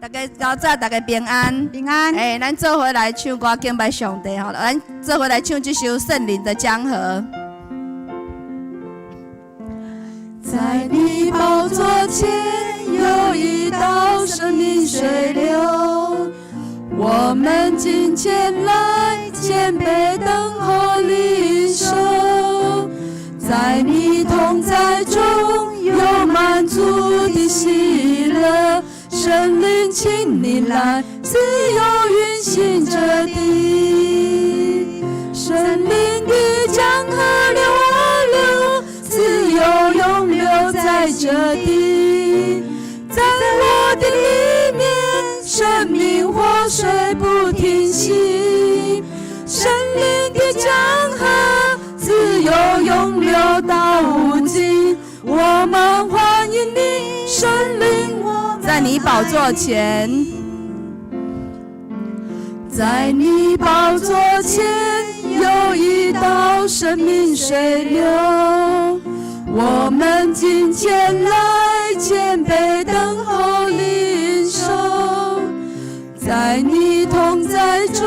大家早早，大家平安。平安。哎，咱做伙來唱歌敬拜上帝吼，咱做伙來唱這首《聖靈的江河》。在你寶座前有一道生命水流，我們進前來謙卑等候領受，在你同在中有滿足的喜樂，聖靈請你來自由運行這地，聖靈的江河流啊流，自由湧流在這地，在我的裡面，生命活水不停息，聖靈的江河自由湧流到無盡，我們歡迎你，聖靈，我們在你寶座前，在你寶座前有一道生命水流，我們進前來謙卑等候領受，在你同在中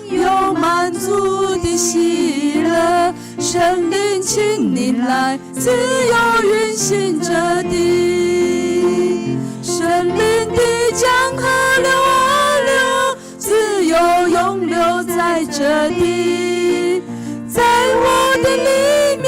有滿足的喜樂，聖靈請你來自由運行這地，聖靈的江河流啊流，自由湧流在這地，在我的裡面，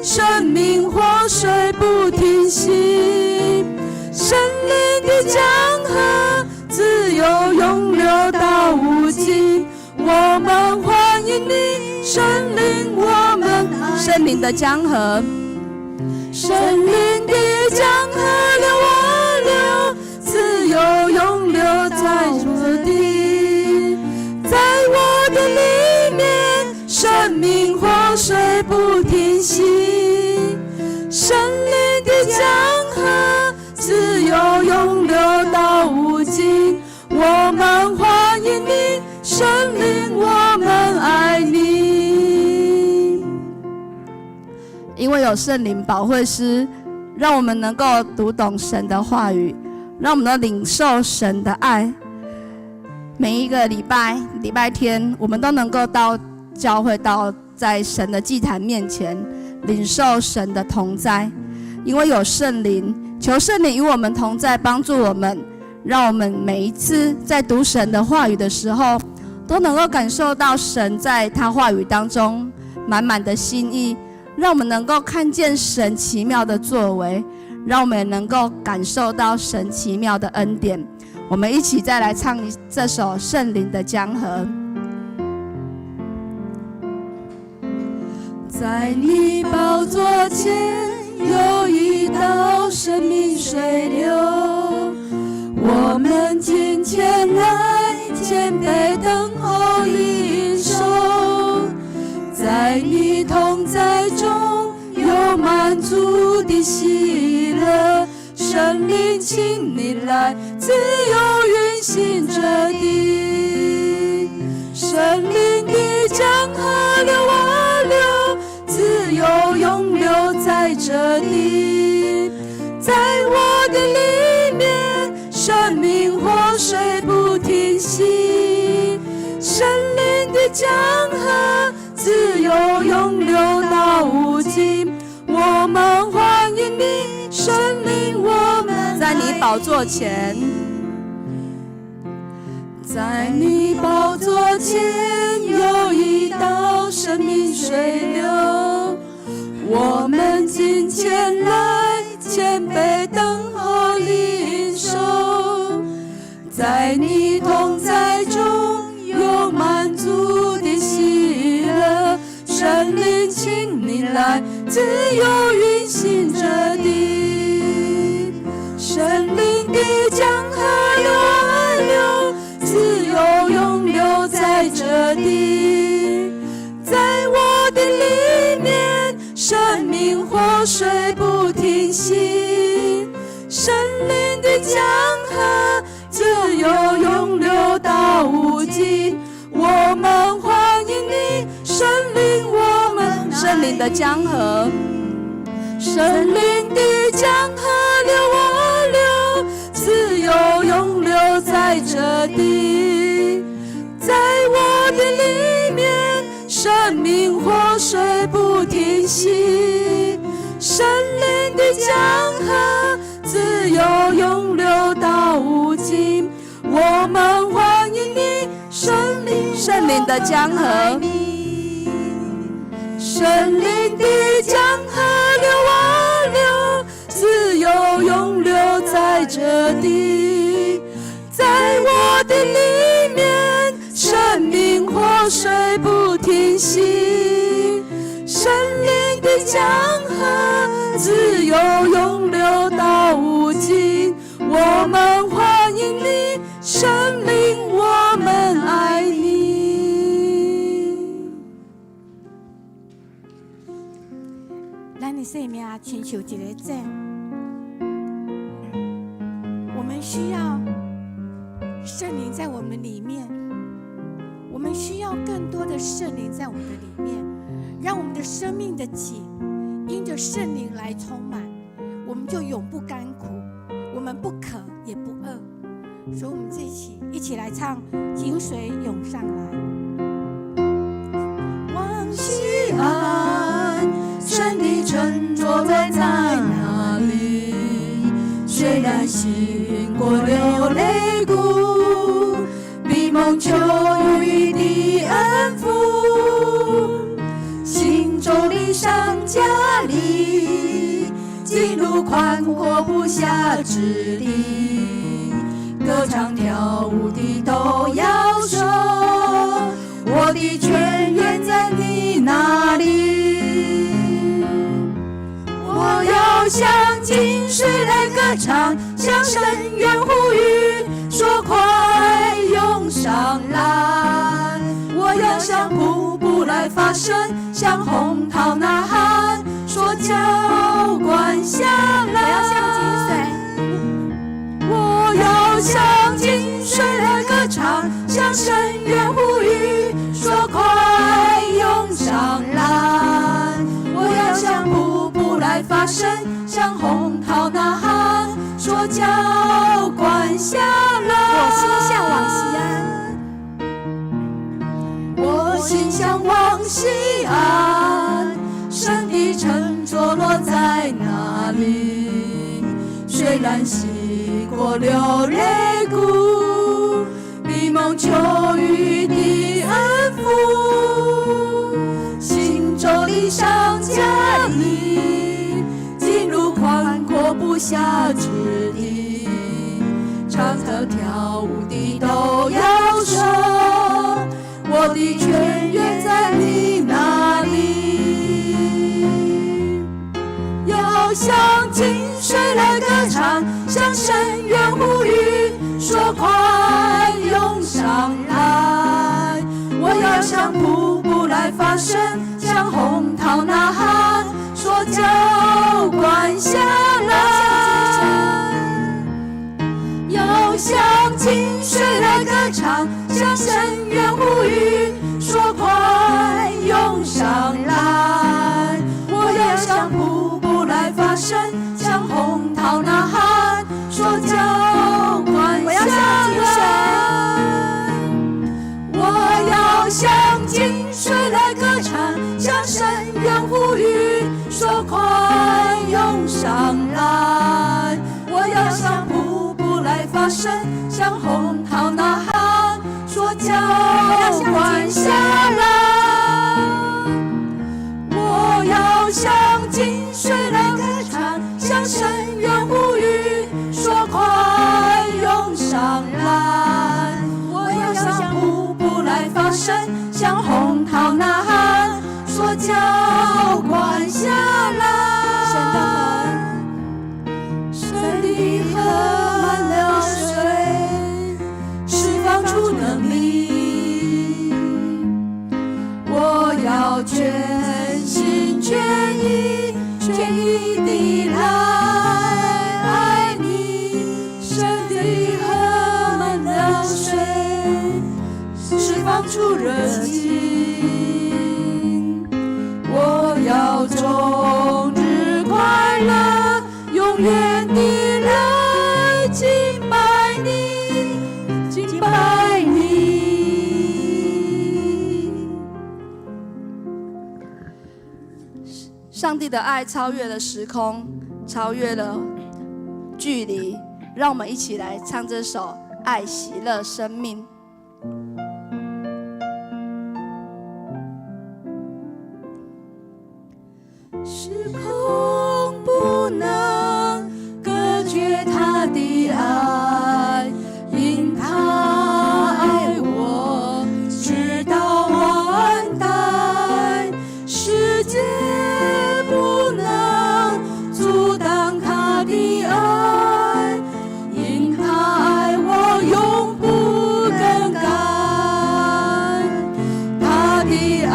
生命活水不停息，聖靈的江河自由湧流到無盡，我們歡迎你，聖靈，我們聖靈的江河，聖靈的江河流啊流，自由湧流在這地，在我的裡面，生命活水不停息，聖靈的江河自由湧流到無盡，我們歡迎你，聖靈，我們愛你。因為有聖靈保惠師，讓我們能夠讀懂神的話語，讓我們能領受神的愛。每一個禮拜、禮拜天，我們都能夠到教會，到在神的祭壇面前領受神的同在。因為有聖靈，求聖靈與我們同在，幫助我們，讓我們每一次在讀神的話語的時候，都能夠感受到神在他話語當中滿滿的心意，讓我們能夠看見神奇妙的作為，讓我們能夠感受到神奇妙的恩典。我們一起再來唱這首《聖靈的江河》。在你寶座前有一道生命水流，我們進前來謙卑等候領受，在你同在中有滿足的喜樂，聖靈請你來自由運行這地，聖靈的江河流啊流，自由湧流在這地，在我的裡面，生命活水不停息，聖靈的江河自由湧流到無盡，我們歡迎你，聖靈，我們在你寶座前，在你寶座前有一道生命水流，我們進前來謙卑等候領受，在你同在中有滿足的喜樂，聖靈請你來自由運行這地，聖靈的江河流啊流，自由湧流在這地，在我的裡面，生命活水不停息，聖靈的江河自由湧流到無盡，我們歡迎你，聖靈，我們聖靈的江河，聖靈的江河流啊流，自由湧流在這地，在我的裡面，生命活水不停息，聖靈的江河自由湧流到無盡。我們歡迎你，聖靈，聖靈的江河，聖靈的江河流啊流，自由湧流在這地，在我的裡面，生命活水不停息，聖靈的江河自由湧流到無盡。我們歡迎你，聖靈，我們愛你。咱的生命親像一个井，我們需要聖靈在我們裡面，我們需要更多的聖靈在我們的裡面，讓我們的生命的井因着聖靈來充滿，我們就永不乾枯，我們不渴也不餓。所以，我們這一起一起來唱《井水湧上來》。往錫安，神的城座落在哪裡？雖然行過流淚谷，必蒙求雨的恩福。行舟的上加力，進入寬闊無瑕之地。歌唱跳舞的都要說，我的泉源在你那裡。我要向井水來歌唱，向深淵呼籲，說快湧上來。我要向瀑布來發聲，向洪濤吶喊，說澆灌下來。我要向井水，我要向井水來歌唱，向深淵呼籲，說快湧上來。我要向瀑布來發聲，向洪濤吶喊，說澆灌下來。我心向往錫安，我心向往錫安，神的城座落在哪裡？雖然行過流淚谷，必蒙求雨的恩福。行舟的上加力，進入寬闊無瑕之地。唱歌跳舞的都要說，我的泉源在你那裡。要向井水來歌唱，向深淵呼籲，說快湧上來。我要向瀑布來發聲，向洪濤吶喊，說澆灌下來。要向井水來歌唱，向深淵呼籲，說快湧上來。我要向瀑布來發聲，向洪濤吶喊，說澆灌我要向井水下來。我要向井水來歌唱，向深淵呼籲，說快湧上來。我要向瀑布來發聲，向洪濤吶喊，說澆灌下來。我要向井水來歌唱，向深淵呼籲，說快湧上來。我要向瀑布來發聲，向洪濤吶喊，說澆灌下來。神的河，神的河滿了水，釋放出能力。我要全心全意全意地來愛你。神的河滿了水，釋放出熱情。我要忠上帝的愛超越了時空，超越了距離。讓我們一起來唱這首《愛喜樂生命》。時空不能隔絕他的愛，因他愛我，直到萬代。世界不能阻擋他的愛，因他愛我，永不更改。他的愛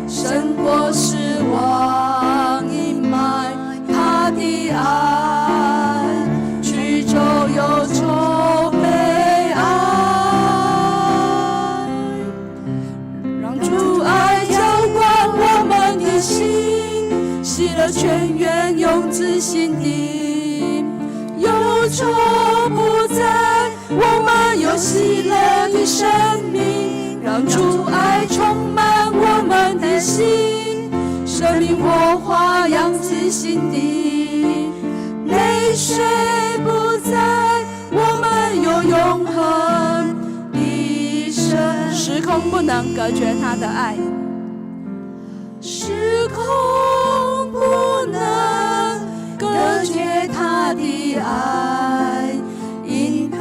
勝過死亡陰霾，他的愛驅走憂愁悲哀，讓主愛澆灌我們的心，喜樂泉源湧自心底，憂愁不再，我們有喜樂的生命，讓主愛充滿我們的心，生命活花漾自心底，淚水不再，我們有永恆的生。時空不能隔絕他的愛，時空不能隔絕他的愛，因他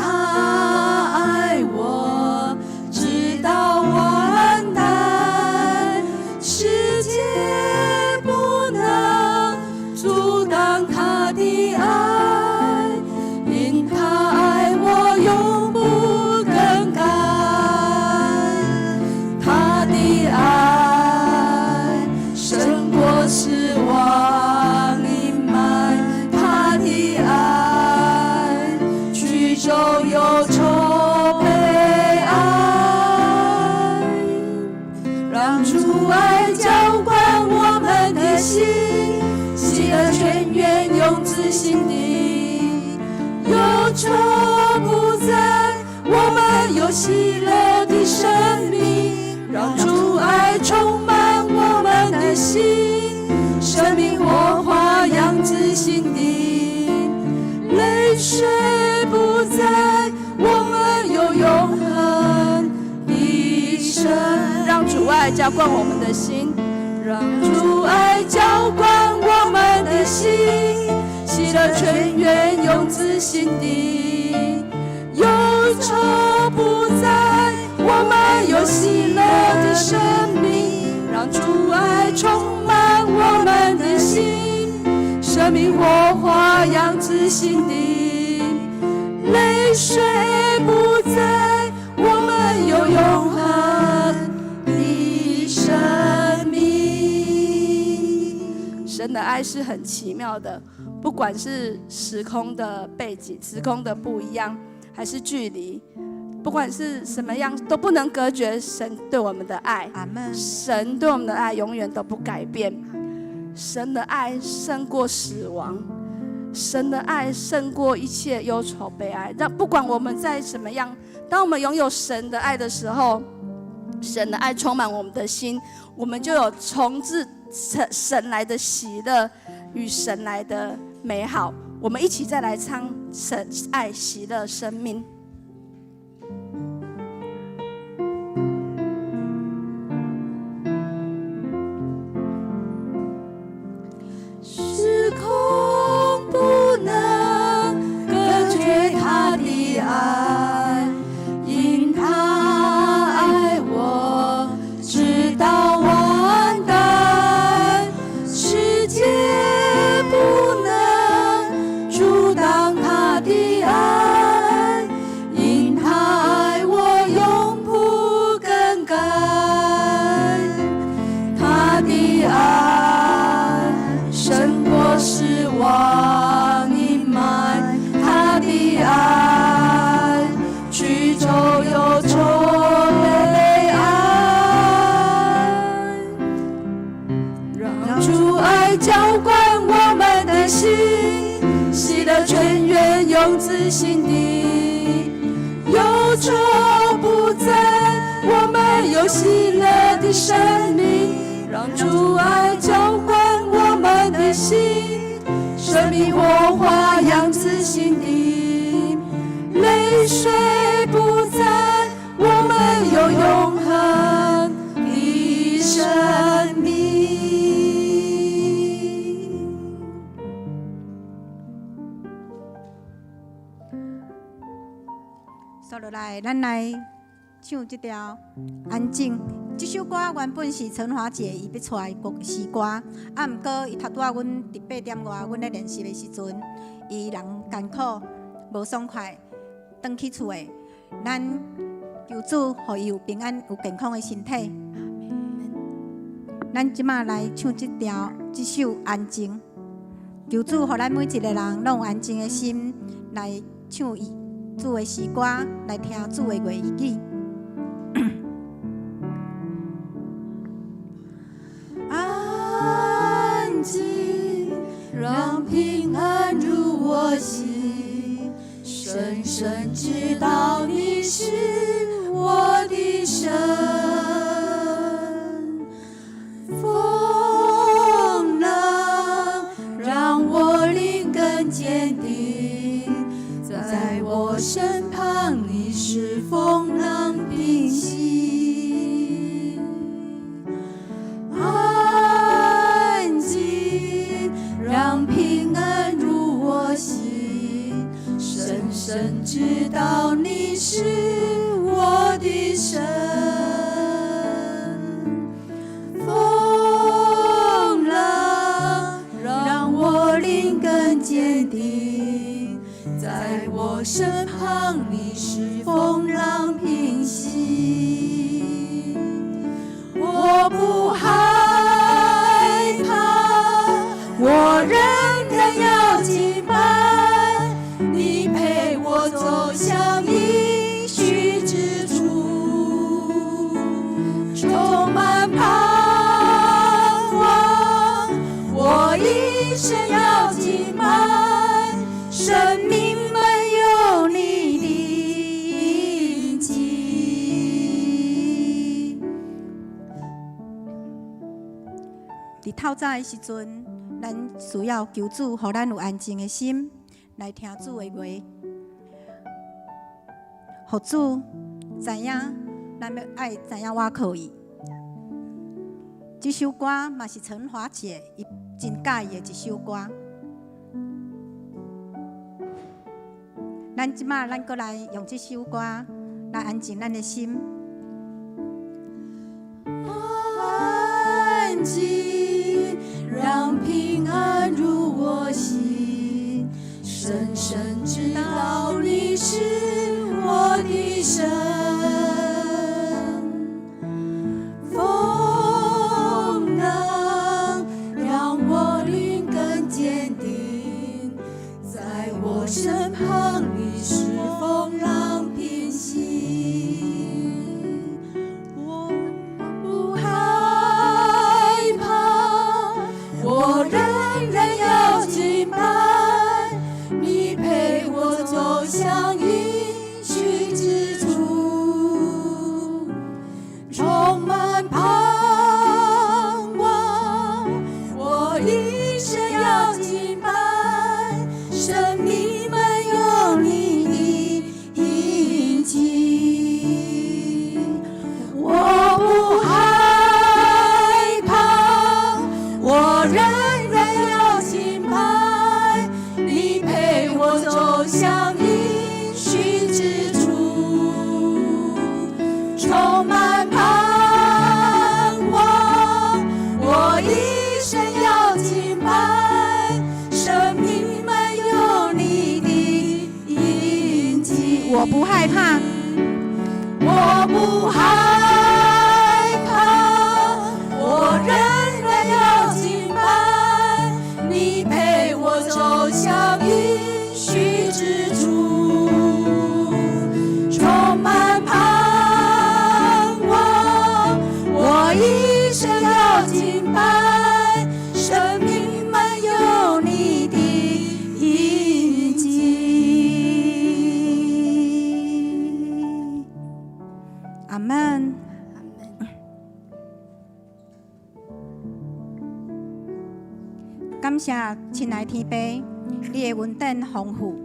愛我，直到萬代。世界不能阻擋他的愛，因他愛我，永不更改。他的愛勝過死亡陰霾，他的愛驅走憂愁悲哀，讓主愛澆灌我們的心，喜樂泉源湧自心底，憂愁不再，我們有喜樂的生命，讓主愛充滿我們的心，生命活花漾自心底，淚水不再，我們有永恆的生。讓主愛澆灌我們的心，讓主愛澆灌我們的心，喜樂泉源湧自心底，憂愁不再，我們有喜樂的生命，讓主愛充滿我們的心，生命活花漾自心底，淚水不再，我們有永恆的生命。神的愛是很奇妙的，不管是時空的背景、時空的不一樣，還是距離，不管是什麼樣，都不能隔絕神對我們的愛。阿門。神對我們的愛永遠都不改變，神的愛勝過死亡，神的愛勝過一切憂愁悲哀。讓不管我們在什麼樣，當我們擁有神的愛的時候，神的愛充滿我們的心，我們就有從自神神來的喜樂與神來的美好。我們一起再來唱神愛喜樂生命。時空不能隔絕他的愛，因他愛我，直到萬代。世界不能阻擋他的愛，因他愛我，永不更改。他的愛勝過死亡陰霾，他的愛驅走憂愁悲哀，讓主愛澆灌我們的心，喜樂泉源湧自心底，憂愁不再，我們有喜樂的生命，讓主愛澆心底，淚水不再，我們有永恆的生命。接落來，咱來唱這條安靜。這首歌原本是陳華姐伊欲帶的國詩歌，啊，毋過伊頭拄仔阮佇8點外，阮咧練習的時陣，伊人艱苦無爽快，轉去厝的。咱求主予伊有平安、有健康的身體。咱這馬來唱這條這首安靜，求主予咱每一個人攏有安靜的心來唱伊主的詩歌，來聽主的話語。安靜，讓平安入我心，深深知道你是我的神。風浪讓我靈更堅定，在我身旁，你使風浪平息。安靜，讓平安入我心，深深知道你是我的神。風浪讓我靈更堅定，在我身旁，你使風浪平息。我不害怕，我仍然要敬拜，你陪我走向應許之處，充滿盼望。我一生要敬拜，生命滿有你的印記。佇透早的時陣，咱需要求主，予咱有安靜的心來聽主的話，予主知影咱欲愛知影倚靠伊。這首歌嘛是陳華姐伊真佮意的一首歌。咱這馬咱閣來用這首歌來安靜咱的心。安靜，讓平安入我心，深深知道你是我的神。風浪讓我靈更堅定，在我身旁，你使風浪平息。我不害怕，我仍然要敬拜，你陪我走向應許之處，充滿盼望。我一生要敬拜，生命滿有你的印記。我不害怕，我仍然要敬拜，你陪我走向應許之處，充滿盼望。我一生要敬拜，生命滿有你的印記。我不害怕，我不害怕，我仍然要敬拜，你陪我走向應許之處，充滿盼望。我一生要敬拜，生命滿有你的印記。阿門。感謝親愛天父，你的恩典豐富，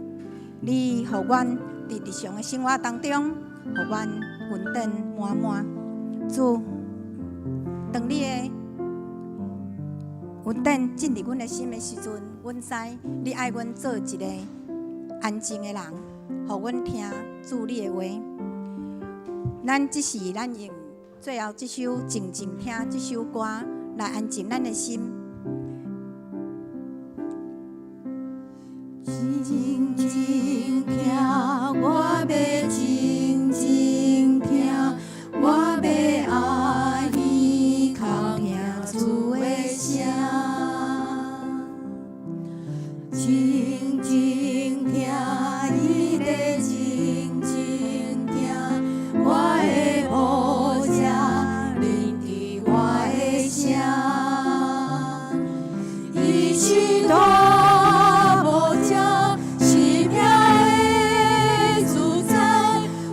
你予阮佇日常的生活當中，予阮恩典滿滿。主，當你的恩典進入阮的心的時陣，阮知你愛阮做一个安靜的人，予阮聽主你的話。咱這是咱用最後這首靜靜聽這首歌來安靜咱的心。靜靜聽，我欲靜靜聽，我欲阿耳孔聽主的聲。靜靜聽，伊咧靜靜聽，我的牧者聆聽我的聲。伊是大牧者，生命的主宰，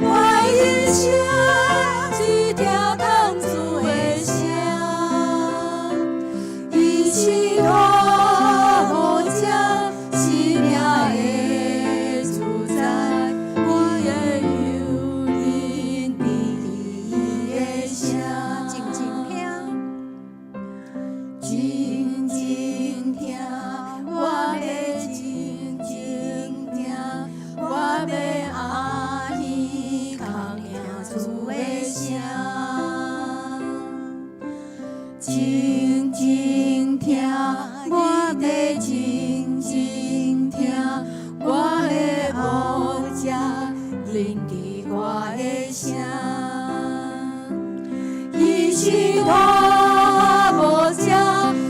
我一生只聽通主的聲。伊是大牧者，生命的主宰，我的羊聆聽伊的聲。靜靜聽，靜靜聽，我欲靜靜聽，我欲阿耳孔聽主的聲。靜靜聽，我欲靜靜聽，我的牧者聆聽我的聲。伊是大牧者，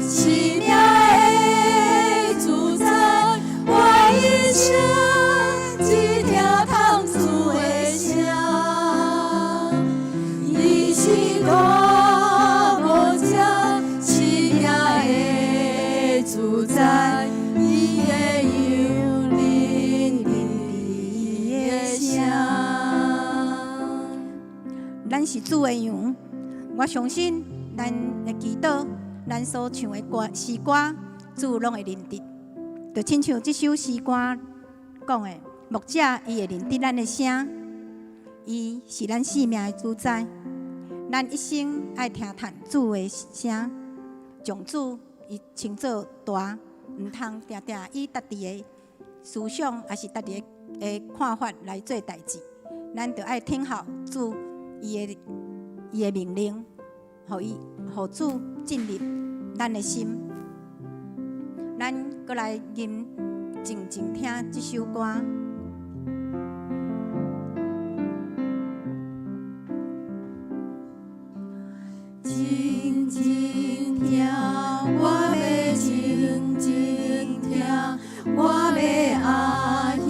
生命的主宰，我一生只聽通主的聲。伊是大牧者，生命的主宰，伊的羊聆聽伊的聲。咱是主的羊，我相信咱的祈禱，咱所唱的歌詩歌，主攏會認得。就親像這首詩歌講的，牧者伊會認得咱的聲，伊是咱生命的主宰。咱一生愛聽趁主的聲，將主伊稱做大，毋通定定以家己的思想，抑是家己的看法來做代誌。咱著愛聽候主伊的命令，予主進入咱的心。咱閣來吟靜靜聽這首歌。靜靜聽，我欲靜靜聽，我欲阿耳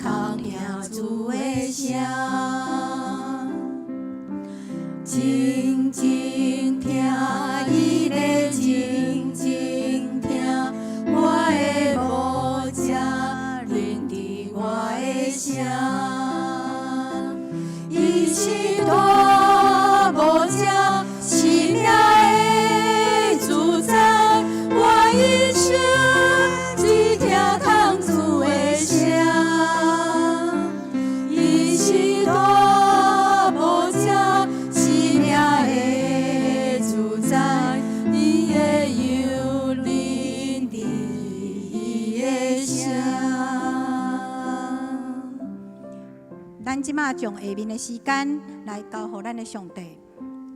孔聽主的聲。靜靜聽，伊咧靜靜聽，我的牧者聆聽我的聲。伊是大牧者，生命的主宰，我一生只聽通主的聲。伊是大牧者，生命的主宰，伊的羊聆聽伊的聲。咱這馬將下面的時間來交予咱的上帝。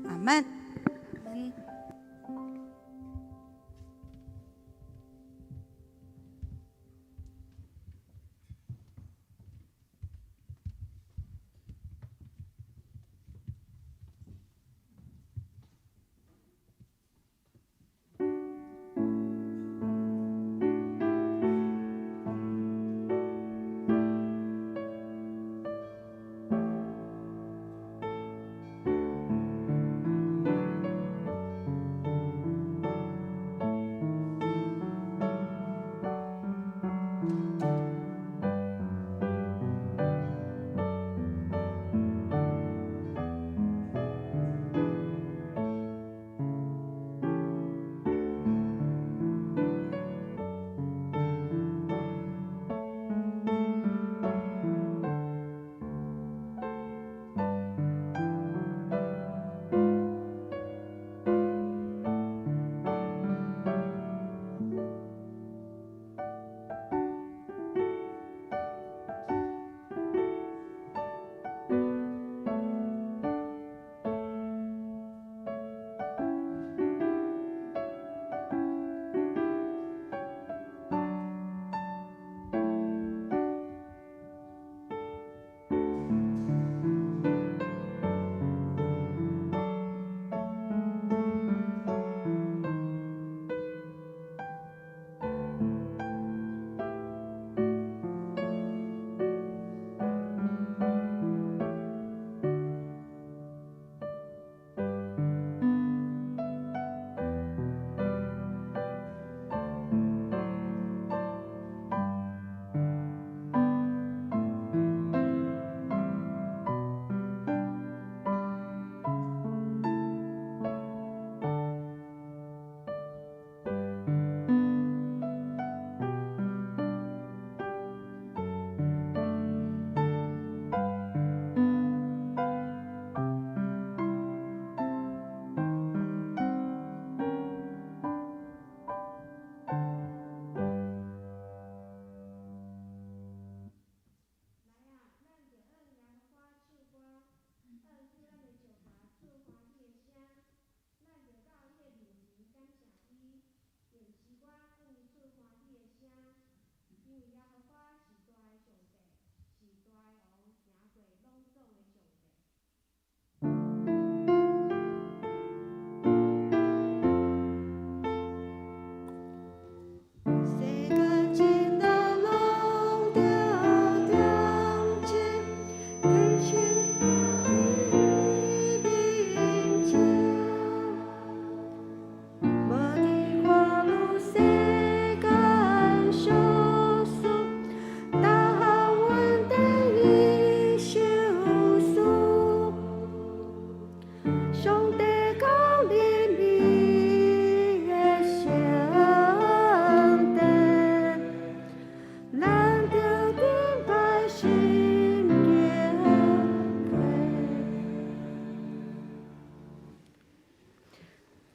阿們。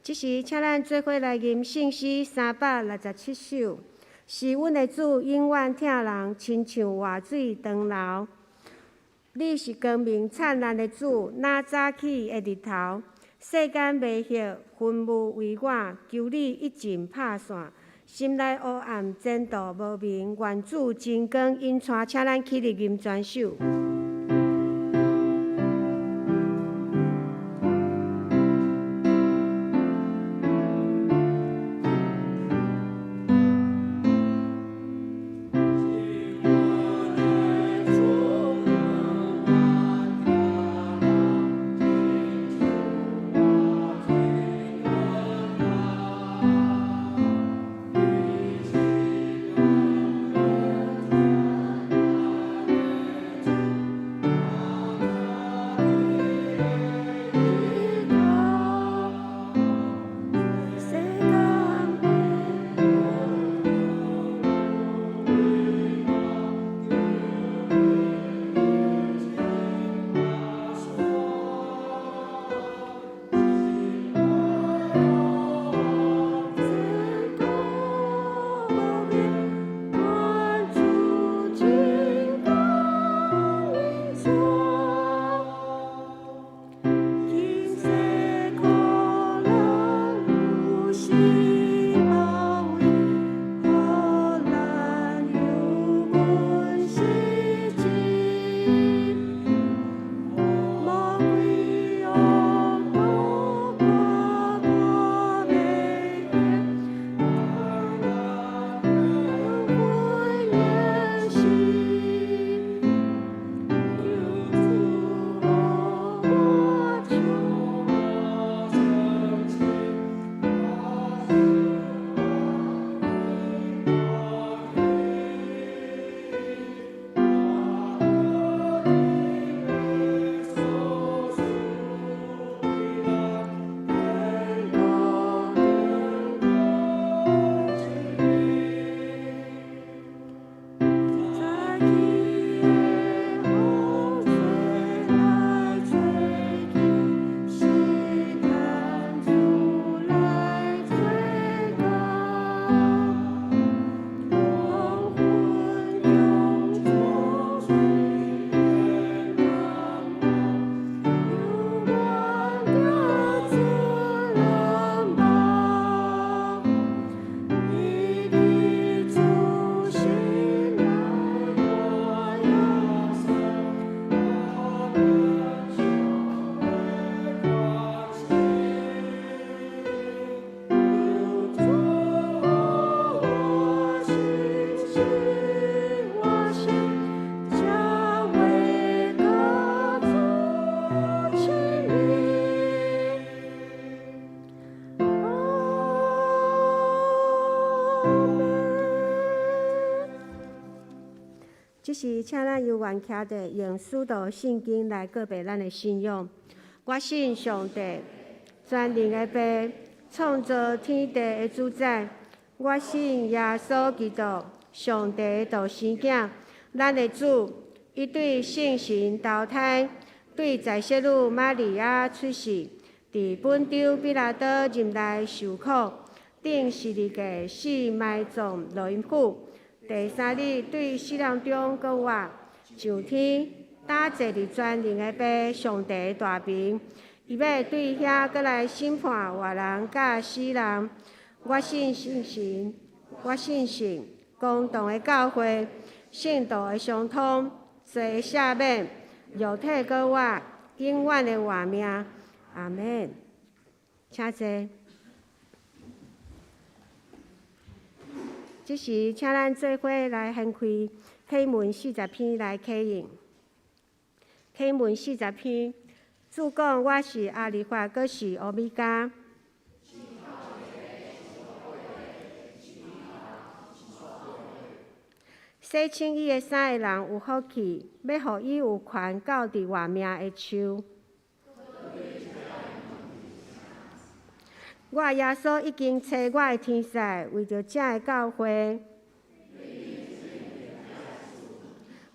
这时，请咱做伙来吟圣诗367首，是阮的主永远疼人，亲像活水长流。你是光明灿烂的主，若早起的日头。世间迷惑云雾为我，求你一尽拍散。心内黑暗，前途无明，愿主真光引带，请咱起立吟全首。这时，请咱犹原徛伫，用使徒信经来告白咱的信仰。我信上帝，全能的父，创造天地的主宰。我信耶稣基督，上帝的独生子，咱的主。伊对圣神投胎，对在圣女玛利亚出世，伫本丢彼拉多任内受苦，钉十字架死埋葬落阴府。第三日对死人中阁活，上天，搭坐伫全能的父上帝大明，伊欲对遐阁来审判活人佮死人。我信圣神，我信圣公同的教會，聖徒的相通，罪的赦免，肉體閣活，永遠的活命。阿們。請坐。這時，請咱做伙來掀開啟文四十篇來啟應。啟文四十篇，主講我是阿利法，閣是歐米伽。洗清伊的衫的人有福氣，欲予伊有權到佇活命的樹。我耶穌已經差我的天使為著這个教會。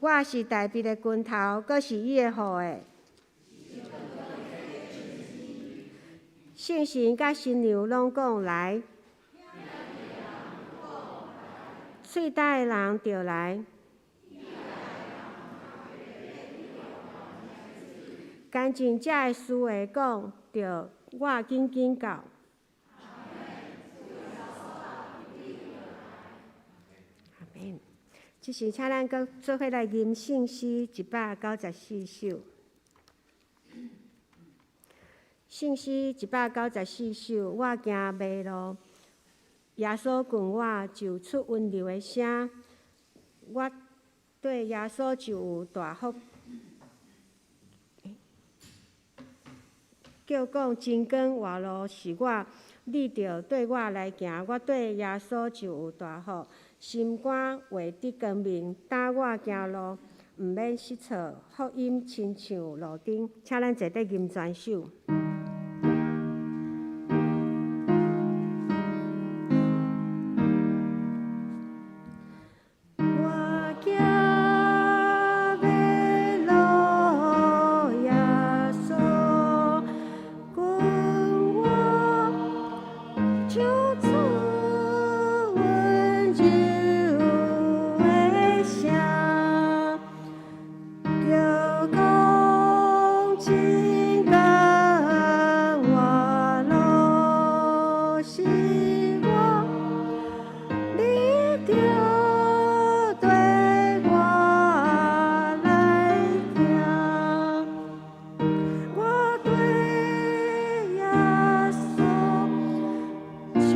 我是大衛的根頭，閣是伊的後裔。聖神佮新娘攏講來，喙焦的人著來，乾淨者的思會講著我緊緊到。阿們。這時，請咱閣做伙來吟聖詩194首。聖詩194首，我行迷路，耶穌訓我就出溫柔的聲，我對耶穌就有大福。叫講真光活路是我，你著綴我來行，我對耶穌就有大福。心肝畫得光明，帶我行路，毋免失措。福音親像路燈，請咱坐佇吟全首。我行迷路，耶穌訓我，就出溫柔的聲，叫講真光活路是我，你著綴我來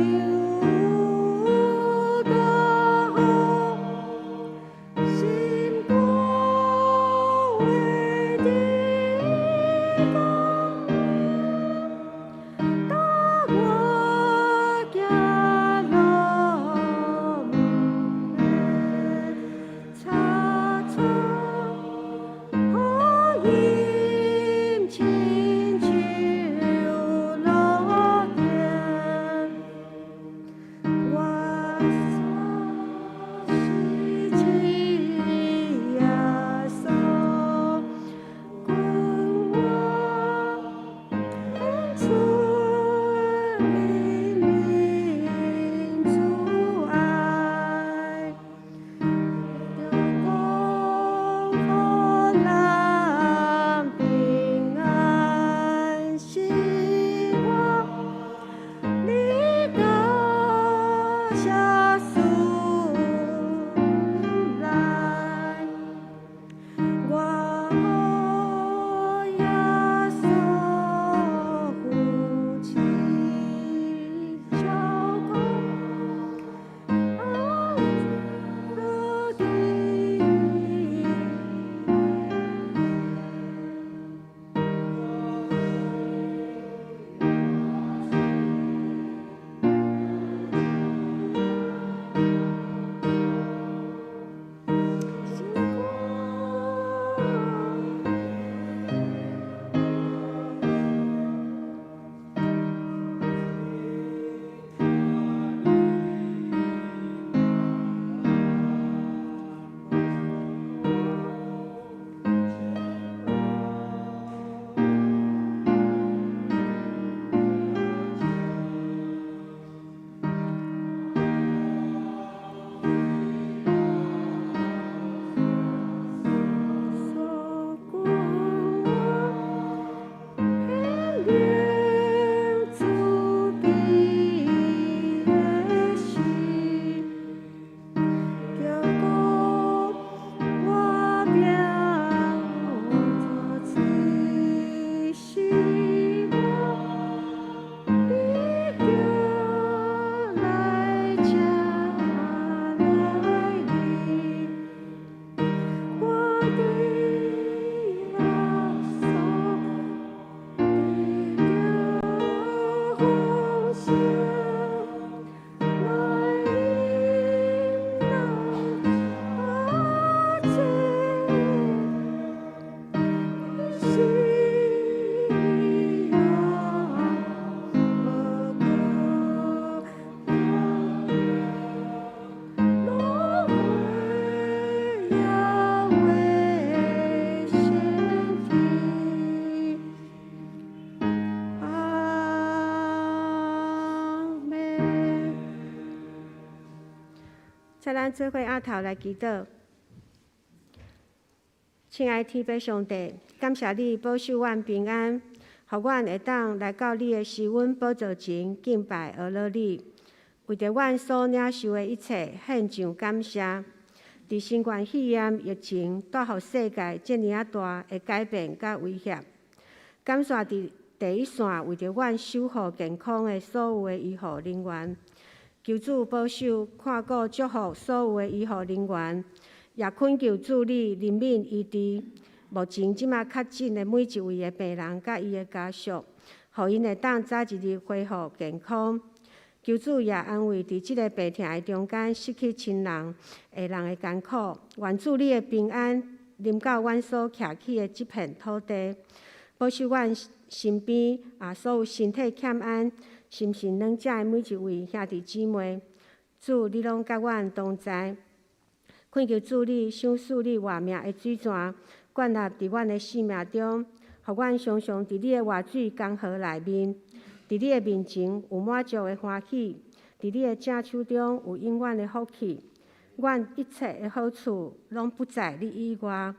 行，我對耶穌就有大福，心肝畫得光明，帶我行路毋免差錯，福音親像路燈，我是主耶穌，訓我出明明主愛，著講予人平安是我，你多謝主來，我予耶穌扶持照顧，愛的。請咱做伙徛頭來祈禱。親愛天父上帝，感謝你保守阮平安，予阮會當來到你的施恩寶座前敬拜阿樂你。為著阮所領受的一切，獻上感謝。佇新冠肺炎疫情帶予世界遮爾仔大的改變佮威脅，感謝佇第一線為著阮守護健康的所有的醫護人員，求主保守、看顧、祝福所有的醫護人員，也懇求主你憐憫醫治目前這馬確診的每一位的病人佮伊的家屬，予𪜶會當早一日恢復健康。求主也安慰佇這個病痛的中間失去親人的人的艱苦。願主你的平安臨到阮所徛起的這片土地，保守阮身邊啊所有身體欠安、心神軟弱的每一位兄弟姊妹。主，你攏佮阮同在。懇求主你賞賜你活命的水泉，灌納佇阮的生命中，予阮常常佇你的活水江河內面。佇你的面前有滿足的歡喜，佇你的正手中有永遠的福氣。阮一切的好處攏不在你以外。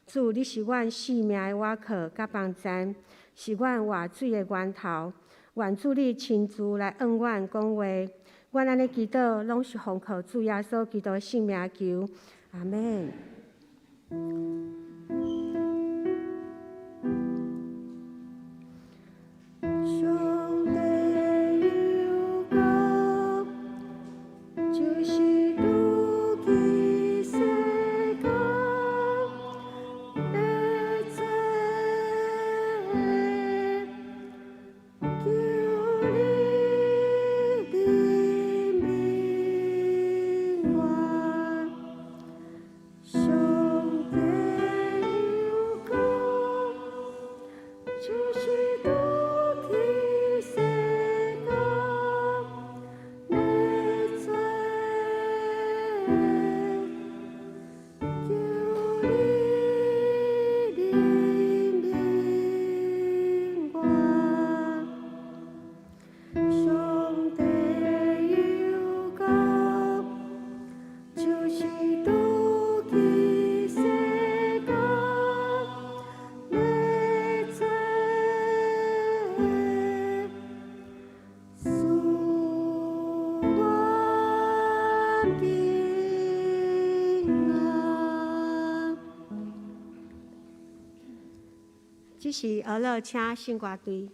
主，你是阮性命的倚靠佮幫贊，是阮活水的源頭。願主你親自來向阮講話。阮按呢祈禱，攏是奉靠主耶穌基督的聖名求。阿們。上帝有國，就是拄起世間的罪，求你憐憫我。上帝有國，就是拄起世間的罪，求你憐憫我。上帝有國，就是拄起世間的罪，賜阮平安。這是阿樂請聖歌隊。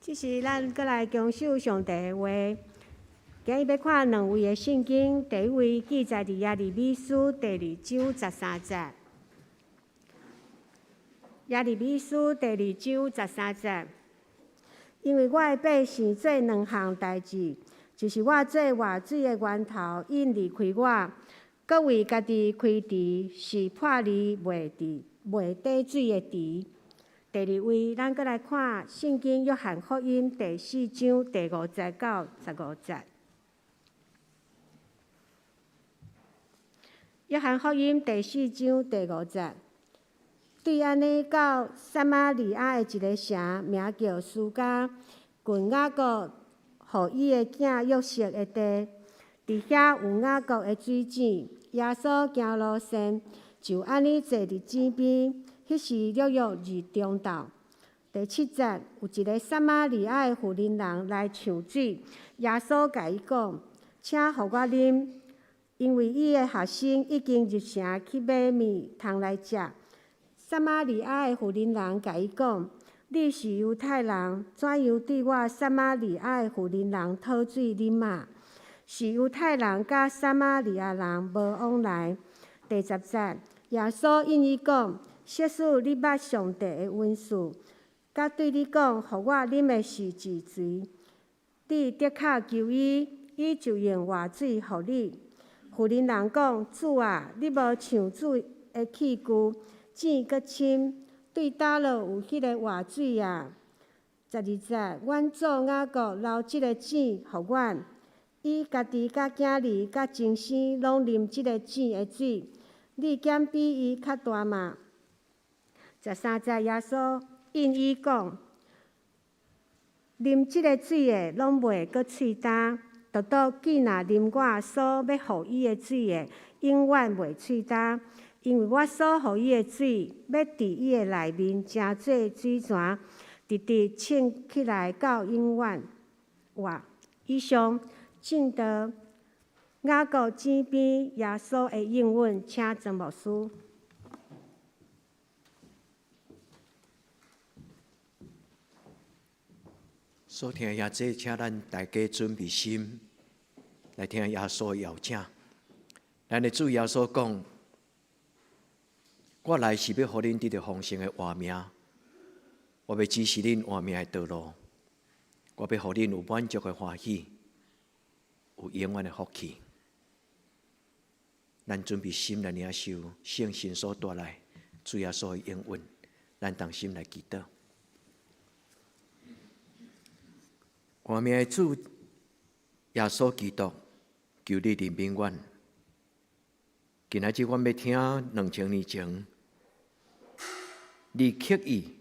這時，咱閣來恭守上帝的話。今日欲看兩位的聖經，第一位記載佇耶利米書第二章十三節。耶利米書第二章十三節，因為我的百姓做兩項代誌，就是我做活水的源頭，引離開我，閣為家己開池，是破裂袂治袂底水的池。第二位，咱閣來看聖經約翰福音第四章第五節到十五節。約翰福音第四章第五節，對按呢到撒瑪利亞的一个城，名叫書迦，近雅各予伊的囝約瑟的地，佇遐有雅各的水井。耶穌行路線，就按呢坐佇井邊。彼時約約日中晝。第七節，有一个撒瑪利亞的婦人人來搶水，耶穌共伊講：請予我啉。因為伊的學生已經入城去買麵通來食。撒瑪利亞的婦人人共伊講：你是猶太人，怎樣對我撒瑪利亞的婦人人討水啉啊？是猶太人佮撒瑪利亞人無往來。第十節，耶穌應伊講：設使你捌上帝的恩賜，佮對你講，予我啉的是誰，你的確求伊，伊就用活水予你。婦人人講：主啊，你無搶水的器具，井閣深，對佗落有彼个活水啊？十二節，阮祖雅各留這个井予阮，伊家己佮囝兒佮終生攏啉這个井的水。你敢比伊較大嗎？十三節，耶穌應伊講：啉這个水的，攏袂閣喙焦。獨獨既若啉我所欲予伊的水的，永遠袂喙焦。因為我所予伊的水，欲佇伊的內面成做水泉，直直衝起來到永遠活。以上證道雅各井邊耶穌的應允，請曾牧師。所聽的這，請咱大家準備心來聽耶穌的邀請。咱的主耶穌講：我來是欲予恁得著豐盛的活命，我欲指示恁活命的道路，我欲予恁有滿足的歡喜，有永遠的福氣。咱準備心來領受聖神所帶來主耶穌的應允，咱同心來祈禱。活命的主耶穌基督，求你憐憫阮。今仔日阮欲聽兩千年前，你刻意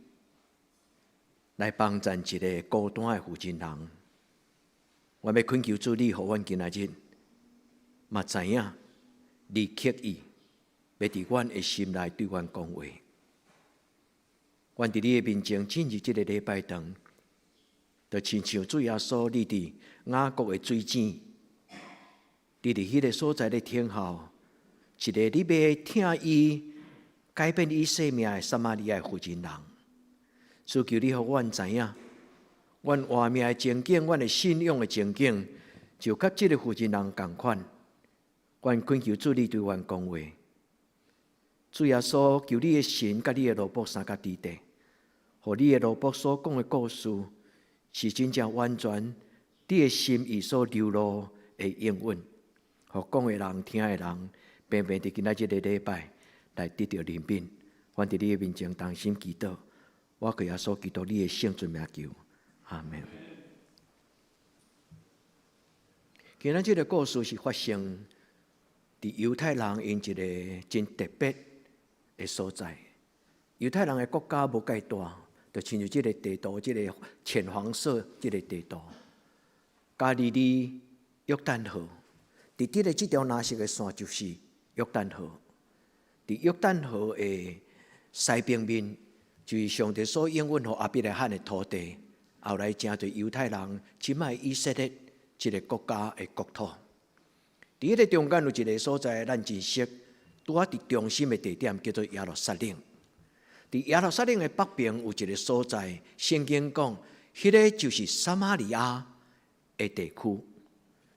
來幫贊一个孤單的婦人人。阮欲懇求主，你予阮今仔日嘛知影，你刻意欲佇阮的心內對阮講話。阮佇你的面前進入這个禮拜堂，就親像主耶穌，你佇雅各的水井，你佇彼个所在咧等候，一个你欲疼伊、改變伊生命的撒瑪利亞婦人人。主求你予阮知影，阮活命的情景，阮的信仰的情景，就佮這个婦人人仝款。阮懇求主你對阮講話。主耶穌，求你的神佮你的奴僕相佮佇地，予你的奴僕所講的故事是真正完全你的心意所流露的應允，予講的人、聽的人，平平佇今仔這个禮拜來得著憐憫。阮佇你的面前同心祈禱，我靠耶穌基督你的聖尊名求，阿們。今仔這个故事是發生佇猶太人𪜶一个真特別的所在。猶太人的國家無蓋大，就親像這个地圖，這个淺黃色這个地圖。加利利約旦河，佇這个這條藍色的線就是約旦河。佇約旦河的西邊面，就是上帝所應允予亞伯拉罕的土地，後來成做猶太人這擺以色列這个國家的國土。佇彼个中間有一个所在，咱真熟，拄仔佇中心的地點叫做耶路撒冷。佇耶路撒冷的北邊有一个所在，聖經講，彼个就是撒瑪利亞的地區。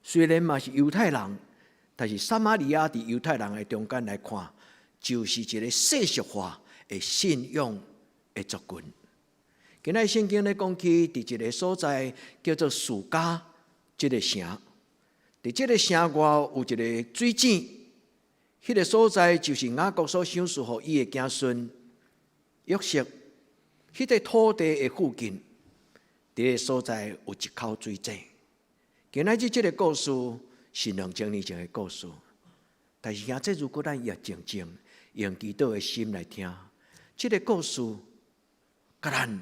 雖然嘛是猶太人，但是撒瑪利亞佇猶太人的中間來看，就是一個世俗化的信仰的族群。今仔聖經咧講起，佇一個所在叫做士迦這個城，佇這個城外有一個水井，彼個所在就是雅各所賞賜予伊的子孫約瑟，彼個土地的附近，佇個所在有一口水井。今仔日這個故事是2000年前的故事，但是兄弟，如果咱也靜靜用祈禱的心來聽，這個故事，佮咱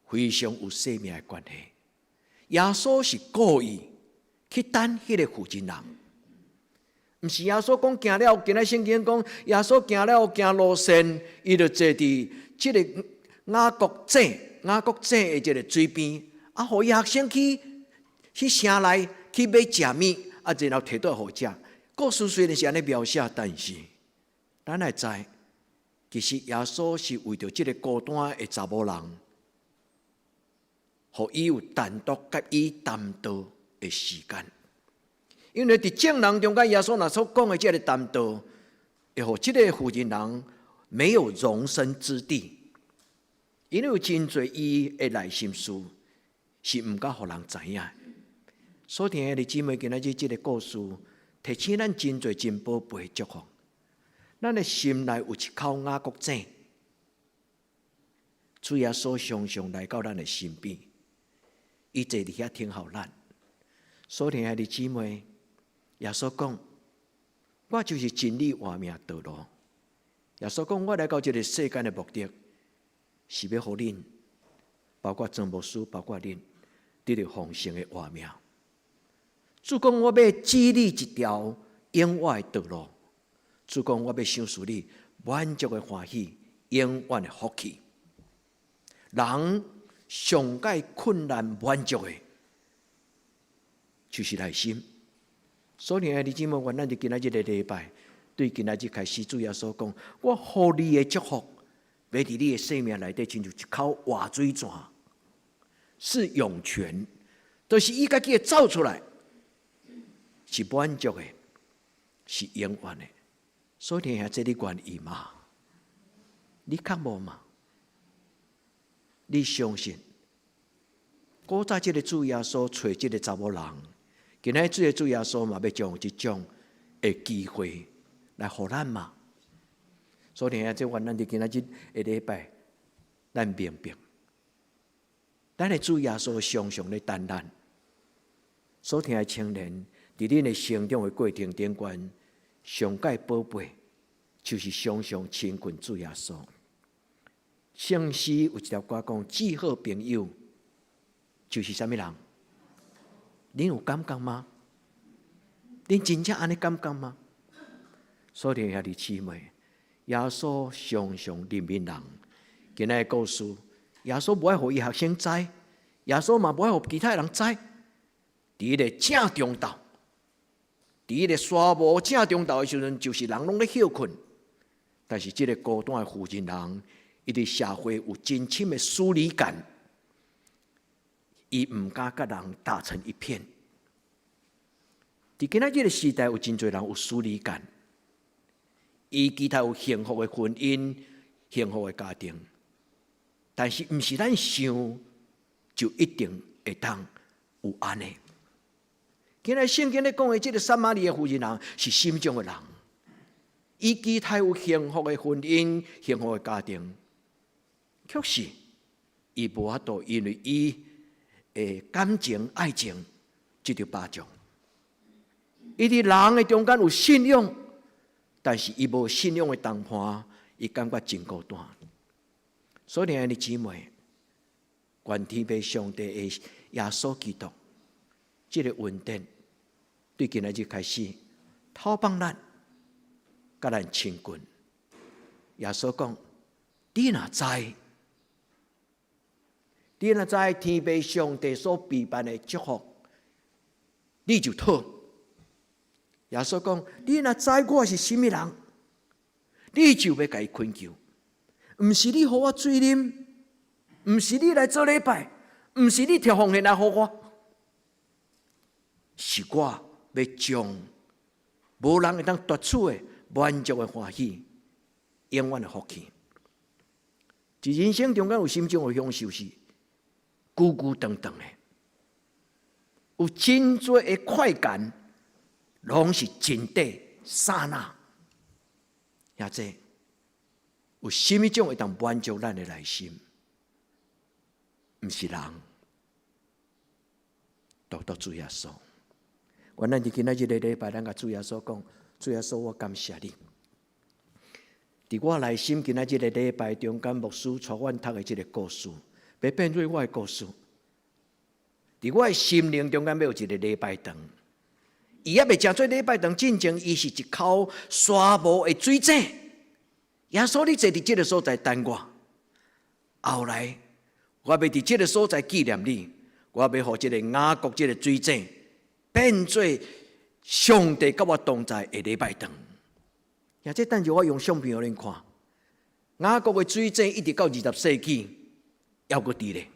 非常有生命的關係。耶穌是故意去等彼個婦人，毋是耶穌講行了，今仔聖經講耶穌行了行路線，伊就坐佇這個雅各井、雅各井的這個水邊，啊，予伊學生去城內去買食物，啊，然後提倒予食。故事雖然是按呢描寫，但是咱會知，其實耶穌是為著這個孤單的查某人，予伊有單獨佮伊談道的時間。因為佇眾人中間，耶穌若所講的這个談道，會予這個婦人人沒有容身之地。因為有真濟伊的內心事是毋敢予人知影。所聽的姊妹，今仔日這个故事，提醒咱真濟真寶貝的祝福。咱的心內有一口雅各井，主耶穌常常來到咱的身邊，伊坐佇遐聽候咱。所聽的姊妹，耶穌講：我就是真理、活命、道路。耶穌講：我來到這个世間的目的，是欲予恁，包括曾牧師，包括恁，得著豐盛的活命。主講：我欲指你一條永活的道路。主講：我欲賞賜你滿足的歡喜，永遠的福氣。人上蓋困難滿足的，就是內心。所以，兄弟姊妹，願咱佇今仔日個禮拜，對今仔日開始，主耶穌講：我予你的祝福，欲佇你的生命內底，親像一口活水泉，是湧泉，就是伊家己會走出來，是滿足的，是永遠的。所以，兄弟，你願意嗎？你渴慕嗎？你相信？古早這个主耶穌揣這个查某人，今仔日主耶穌嘛欲將這種的機會來予咱嗎？所以，兄弟，願咱佇今仔日的禮拜，咱明白，咱的主耶穌常常咧等咱。所聽的青年，佇恁的成長的過程頂懸，上蓋寶貝，就是常常親近主耶穌。聖詩有一條歌講：至好朋友就是啥物人？恁有感覺嗎？恁真正按呢感覺嗎？所以兄弟姊妹，耶穌常常憐憫人。今仔的故事，耶穌無愛予伊學生知，耶穌嘛無愛予其他人知。佇彼个正中晝，佇彼个沙漠正中晝的時陣，就是人攏咧歇睏。但是這个孤單的婦人人，伊佇社會有真深的疏離感，伊毋敢佮人打成一片。佇今仔這个時代，有真濟人有疏離感，伊期待有幸福的婚姻、幸福的家庭，但是毋是咱想就一定會當有按呢。今仔聖經咧講的這个撒瑪利亞婦人人是什種的人？伊期待有幸福的婚姻、幸福的家庭，卻是伊無法度，因為伊的感情、愛情這著巴掌。伊佇人的中間有信仰，但是伊無信仰的同伴，伊感覺真孤單。所以，兄弟姊妹，願天父上帝的耶穌基督，這个恩典，對今仔日開始，透放咱，佮咱親近。耶穌講：你若知，你若知天父上帝所備辦的祝福，你就討。耶穌講：你若知我是啥物人，你就欲共伊懇求。毋是你予我水啉，毋是你來做禮拜，毋是你提奉獻來予我，是我欲將無人會當奪取的滿足的歡喜，永遠的福氣。佇人生中間有啥物種的享受是久久長長的，有真濟的快感，攏是真短剎那。也這有啥物種會當滿足咱的內心？毋是人，獨獨主耶穌。願咱佇今仔日這個禮拜，咱共主耶穌講：主耶穌，我感謝你。佇我內心今仔日這個禮拜中間，牧師帶阮讀的這個故事，欲變做我的故事。佇我的心靈中間，欲有一個禮拜堂。伊猶未成做禮拜堂進前，伊是一口沙無的水井。耶穌，你坐佇這個所在等我。後來，我欲佇這個所在紀念你，我欲予這個雅各這個水井變做上帝佮我同在的禮拜堂。也這等陣我用相片予恁看，雅各的水井一直到20世紀，猶閣佇咧，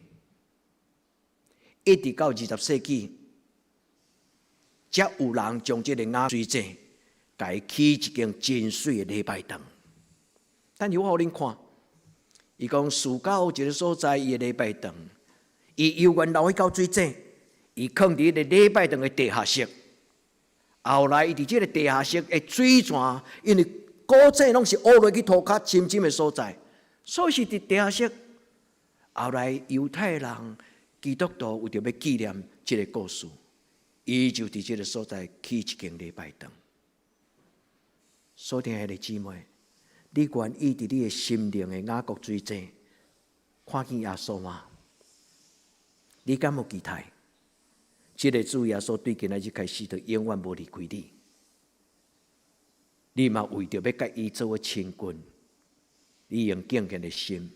一直到二十世紀，才有人將這個雅水井，共伊起一間真媠的禮拜堂。等陣我予恁看，伊講士交一個所在，伊的禮拜堂，伊猶原留彼口水井，伊囥佇彼個禮拜堂的地下室。後來伊佇這個地下室的水泉，因為古早攏是挖落去塗跤深深的所在，所以是佇地下室。後來猶太人基督徒為著欲紀念這個故事，伊就佇這個所在起一間禮拜堂。所聽的姊妹，你願意佇你的心靈的雅各水井看見耶穌嗎？你敢有期待？這個主耶穌對今仔日開始，就永遠無離開你。你嘛為著欲佮伊做伙親近，你用敬虔的心，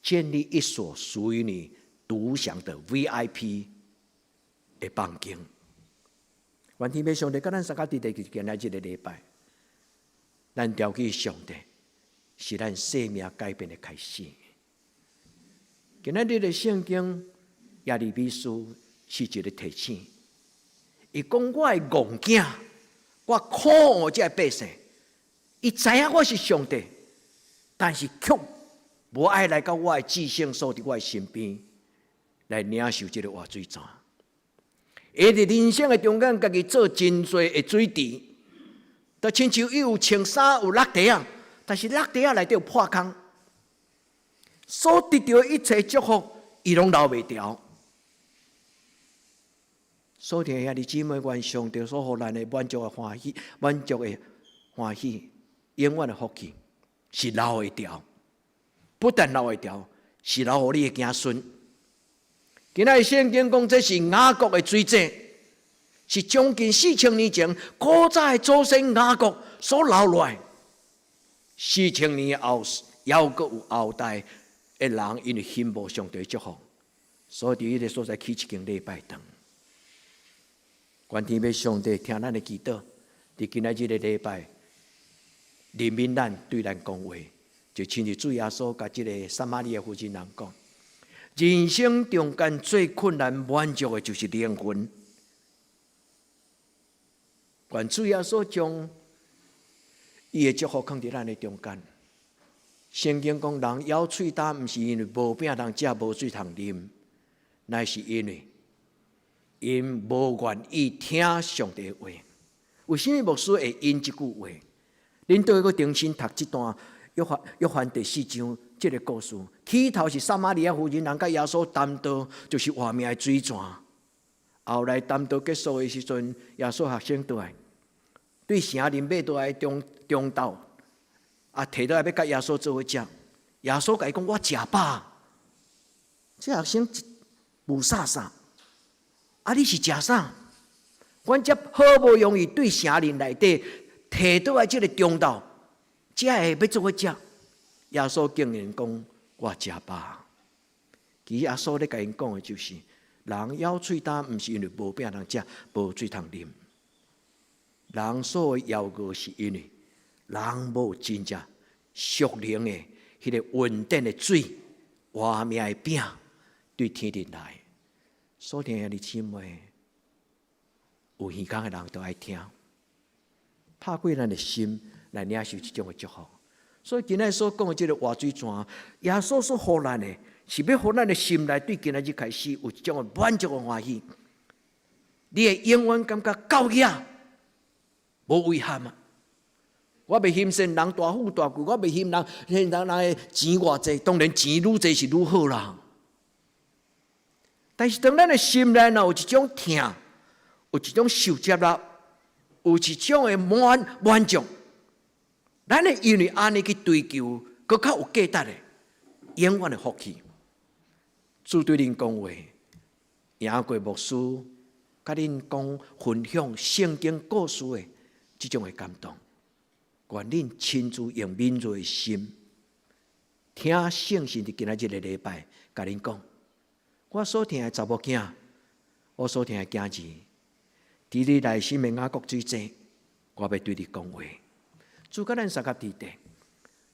建立一所屬於你獨享的 VIP 的房間。願天父上帝佮咱相佮佇佇今仔這個禮拜，咱牢記上帝是咱生命改變的開始。今仔日的聖經耶利米書是一個提醒，伊講我的戇囝，我苦惡這个百姓，伊知影我是上帝，但是卻無愛來到我的至聖所，佇我的身邊來領受這個活水泉。伊佇人生的中間，家己做真濟的水池，就親像伊有穿衫有落地仔，但是落地仔內底有破空，所得著的一切祝福，伊攏留袂牢。所聽兄弟姊妹，願上帝所予咱的滿足的歡喜、滿足的歡喜、永遠的福氣，是留會牢。不但留會牢，是留予你的子孫。今仔日聖經講，這是雅各的水井，是將近4000年前古早的祖先雅各所留落來。4000年後，猶閣有後代的人，因為欣慕上帝祝福，所以佇彼個所在起一間禮拜堂。願天父上帝聽咱的祈禱，佇今仔日的禮拜，憐憫咱，對咱講話，就親像主耶穌共這個撒瑪利亞婦人講：人生中間最困難滿足的，就是靈魂。願主耶穌將伊的祝福囥佇咱的中間。聖經講，人枵喙焦，毋是因為無餅通食，無水通啉，乃是因為𪜶無願意聽上帝的話。為啥物牧師會引這句話？恁倒去重新讀這段約翰第四章這個故事。起頭是撒瑪利亞婦人，人佮耶穌談道，就是活命的水泉。後來談道結束的時陣，耶穌學生倒來，對城裡買倒來中中晝，啊，提倒來欲佮耶穌做伙食。耶穌共伊講：我食飽。這學生霧煞煞。啊！你是食啥？阮才好無容易對城裡內底提倒來這個中晝，才會欲做伙食。耶穌竟然講：我食飽。其實耶穌咧共𪜶講的就是，人枵喙焦，毋是因為無餅通食，無水通啉。人所謂枵餓，是因為人無真正屬靈的彼個穩定的水，活命的餅，對天頂來。所聽兄弟姊妹，有耳孔的人都愛聽，拍開咱的心來領受這種的祝福。所以今仔所講的這個活水泉，耶穌所予咱的，是欲予咱的心內對今仔日開始有一種的滿足的歡喜。你會永遠感覺夠額，無遺憾啊！我袂嫌人大富大貴，我袂嫌人嫌人人的錢偌濟，當然錢愈濟是愈好啦。但是當咱的心內若有一種疼，有一種受接納，有一種的滿滿足，咱會因為按呢去追求，閣較有價值的永遠的福氣。主對恁講話，贏過牧師，共恁講分享聖經故事的這種的感動。願恁親自用敏銳的心，聽聖神佇今仔這个禮拜，共恁講，我所疼的查某囝，我所疼的囝兒，佇你內心的雅各水井，我欲對你講話。主佮咱相佮佇咧，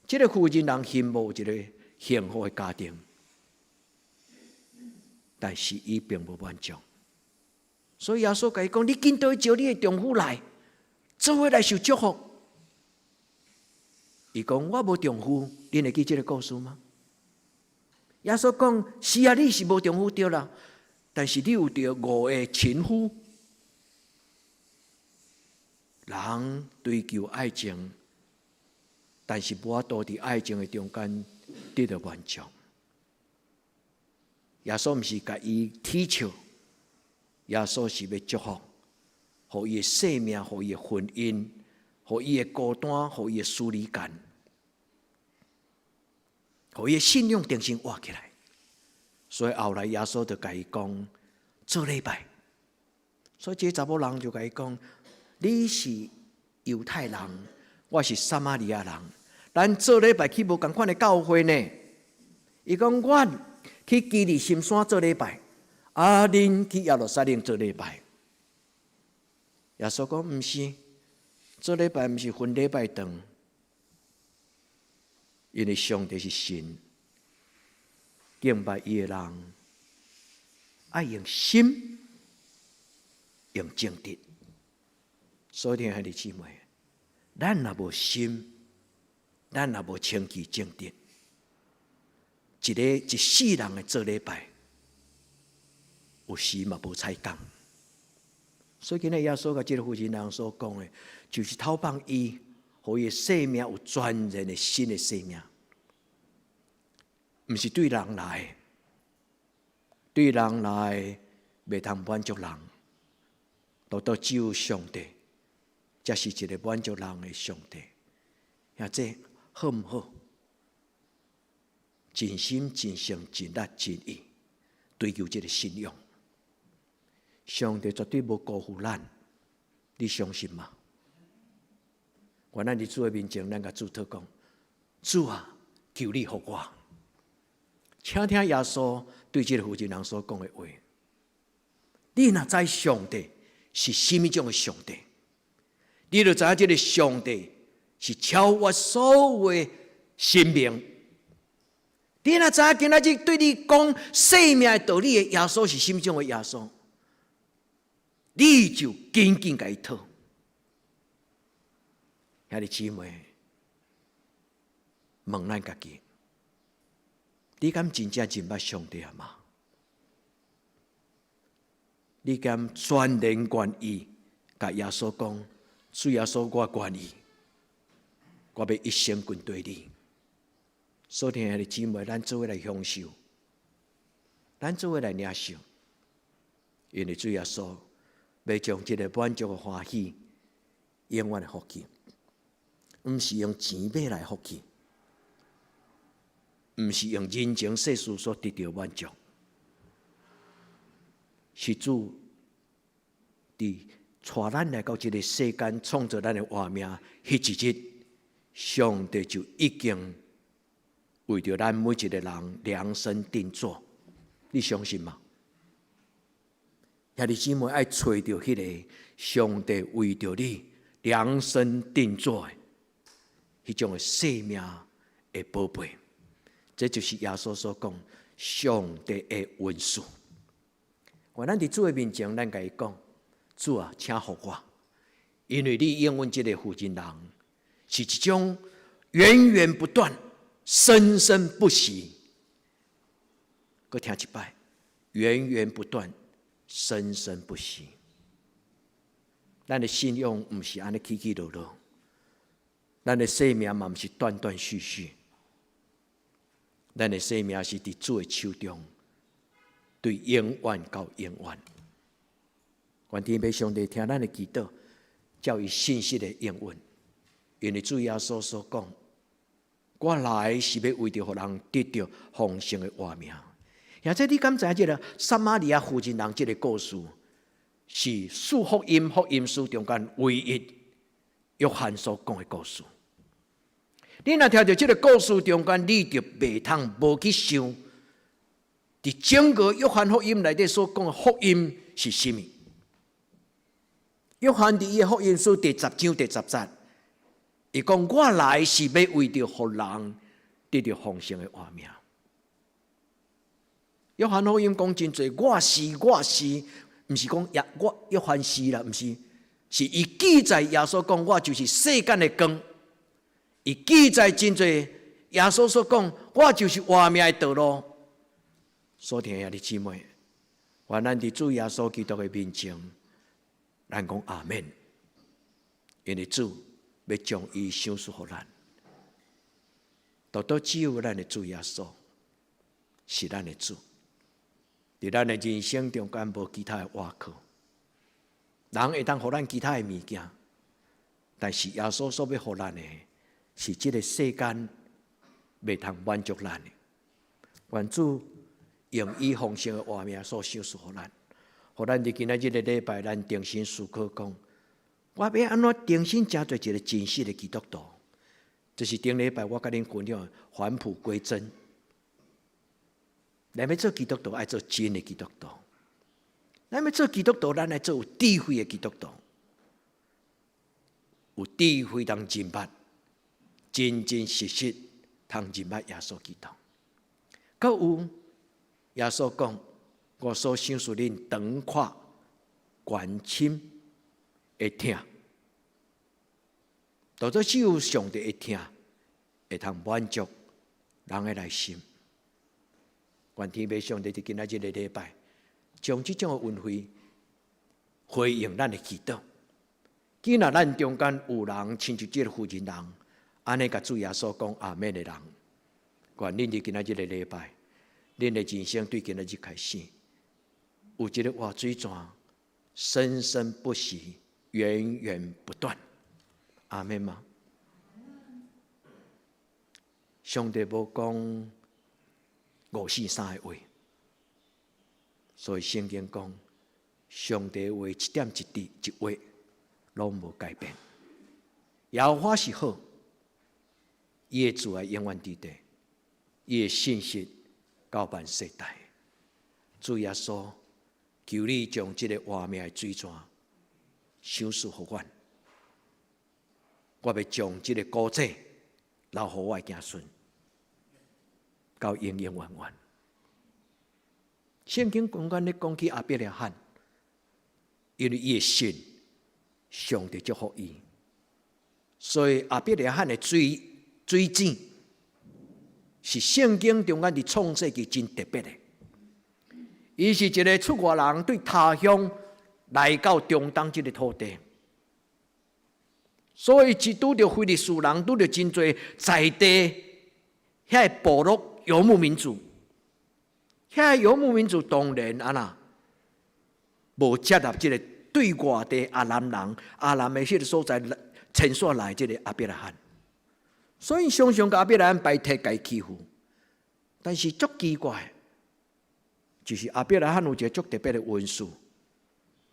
這个婦人人希望有一个幸福的家庭，但是伊並無滿足，所以耶穌共伊講：你緊倒去招你的丈夫來，做伙來受祝福。伊講我無丈夫，恁會記這个故事嗎？耶穌講：是啊，你是無丈夫對啦，但是你有著五个前夫。人追求愛情，但是無法度佇愛情的中間得到滿足。耶穌毋是共伊取笑，耶穌是欲祝福，予伊的生命，予伊的婚姻，予伊的孤單，予伊的疏離感，予伊的信仰重新活起來。所以後來耶穌就共伊講做禮拜。所以這查某人就共伊講：你是猶太人，我是撒瑪利亞人，咱做禮拜去無仝款的教會呢？伊講阮去基利心山做禮拜，啊，恁去耶路撒冷做禮拜。耶穌講毋是，做禮拜毋是分禮拜堂，因為上帝是神，敬拜伊的人愛用心，用正直。所以，兄弟姊妹，咱若無心，咱若無清氣正直，一个一世人的做禮拜，有時嘛無彩工。所以今日耶穌共這个婦人人所講的，就是透放伊，予伊的生命有全然的新的生命，毋是對人來，對人來袂通滿足人，獨獨只有上帝，才是一个滿足人的上帝。兄這好毋好？盡心、盡性、盡力、盡意追求這个信仰，上帝絕對無辜負咱，你相信嗎？願咱佇主的面前，咱共主禱講：主啊，求你予我。請聽耶穌對這个婦人人所講的話：你若知上帝是啥物種的上帝，你就知影這个上帝是超越所有的神明。你若知影今仔日對你講生命的道理的耶穌是啥物種的耶穌，你就緊緊共伊討。兄弟姊妹，問咱家己，你敢真正認捌上帝嗎？你敢全然願意共耶穌講，主耶穌，我願意，我欲一生跟隨你。所以兄弟姊妹，咱做伙來享受，咱做伙來領受，因為主耶穌欲將這个滿足的歡喜，永遠的福氣，毋是用錢買來福氣，毋是用人情世事所得到滿足，是主佇帶咱來到這个世間創造咱的活命，彼一日，上帝就已經為著咱每一个人量身定做，你相信嗎？兄弟姊妹愛揣著彼个上帝為著你量身定做的彼種的生命的寶貝，這就是耶穌所講，上帝的恩賜。願咱佇主的面前，咱共伊講：主啊，請予我，因為你應允這个婦人人，是一種源源不斷、生生不息。閣聽一擺，源源不斷、生生不息。咱的信仰毋是按呢起起落落，咱的生命嘛毋是斷斷續續，咱的生命是佇主的手中，對永遠到永遠。願天父上帝聽咱的祈禱，照伊信實的應允。因為主耶穌所講，我來是欲為著予人得著豐盛的活命。而且你敢知影這个撒瑪利亞婦人人這个故事，是四福音福音書中間唯一約翰所講的故事。你若聽著這个故事中間，你就袂通無去想，佇整個約翰福音內底所講的福音是啥物？約翰佇伊的福音書第十章第十節，伊講我來是欲為著予人得著豐盛的活命。約翰福音講真濟，我是我是，毋是講耶我約翰是啦，毋是，是伊記載耶穌講我就是世間的光。伊記載真濟耶穌所講，我就是活命的道路。所聽的兄弟姊妹，願咱佇主耶穌基督的面前，咱講阿們，因為主欲將伊賞賜予咱，獨獨只有咱的主耶穌是咱的主。佇咱的人生中間無其他的倚靠，人會當予咱其他的物件，但是耶穌所欲予咱的，是這个世間袂通滿足咱的。願主用伊豐盛的活命所賞賜予咱，予咱佇今仔這个禮拜，咱重新思考講，我欲按怎重新成做一个真實的基督徒？這是頂禮拜我共恁分享返璞歸真。咱欲做基督徒，愛做真的基督徒。咱欲做基督徒，咱愛做有智慧的基督徒，有智慧通認捌，真真實實通認捌耶穌基督。閣有耶穌講，我所賞賜恁長闊懸深的疼，獨獨只有上帝的疼，會通滿足人的內心。願天父上帝佇今仔這个禮拜，將這種的恩惠回應咱的祈禱。今若咱中間有人親像這个婦人人，按呢共主耶穌講阿們的人，願恁佇今仔這个禮拜，恁的人生對今仔日開始，有這个活水泉，生生不息，源源不斷。阿們嗎？上帝無講五四三的話，所以聖經講，上帝話一點一滴一畫攏無改變。耶和華是好，伊的慈愛永遠佇地，伊的信實到萬世代。主耶穌，求你將這个活命的水泉賞賜予阮，我欲將這个古井留予我的子孫，到永永遠遠。聖經講緊咧講起亞伯拉罕，因為伊的信，上帝祝福伊，所以亞伯拉罕的水井是聖經中間佇創世記真特別的。伊是一个出外人，對他鄉來到中東這个土地，所以一拄著非利士人，拄著真濟在地遐个部落游牧民族，遐个游牧民族當然按怎無接納這个對外地亞蘭人、亞蘭的彼个所在遷徙來這个亞伯拉罕，所以常常共亞伯拉罕排斥、共伊欺負。但是足奇怪，就是亞伯拉罕有一个足特別的恩賜，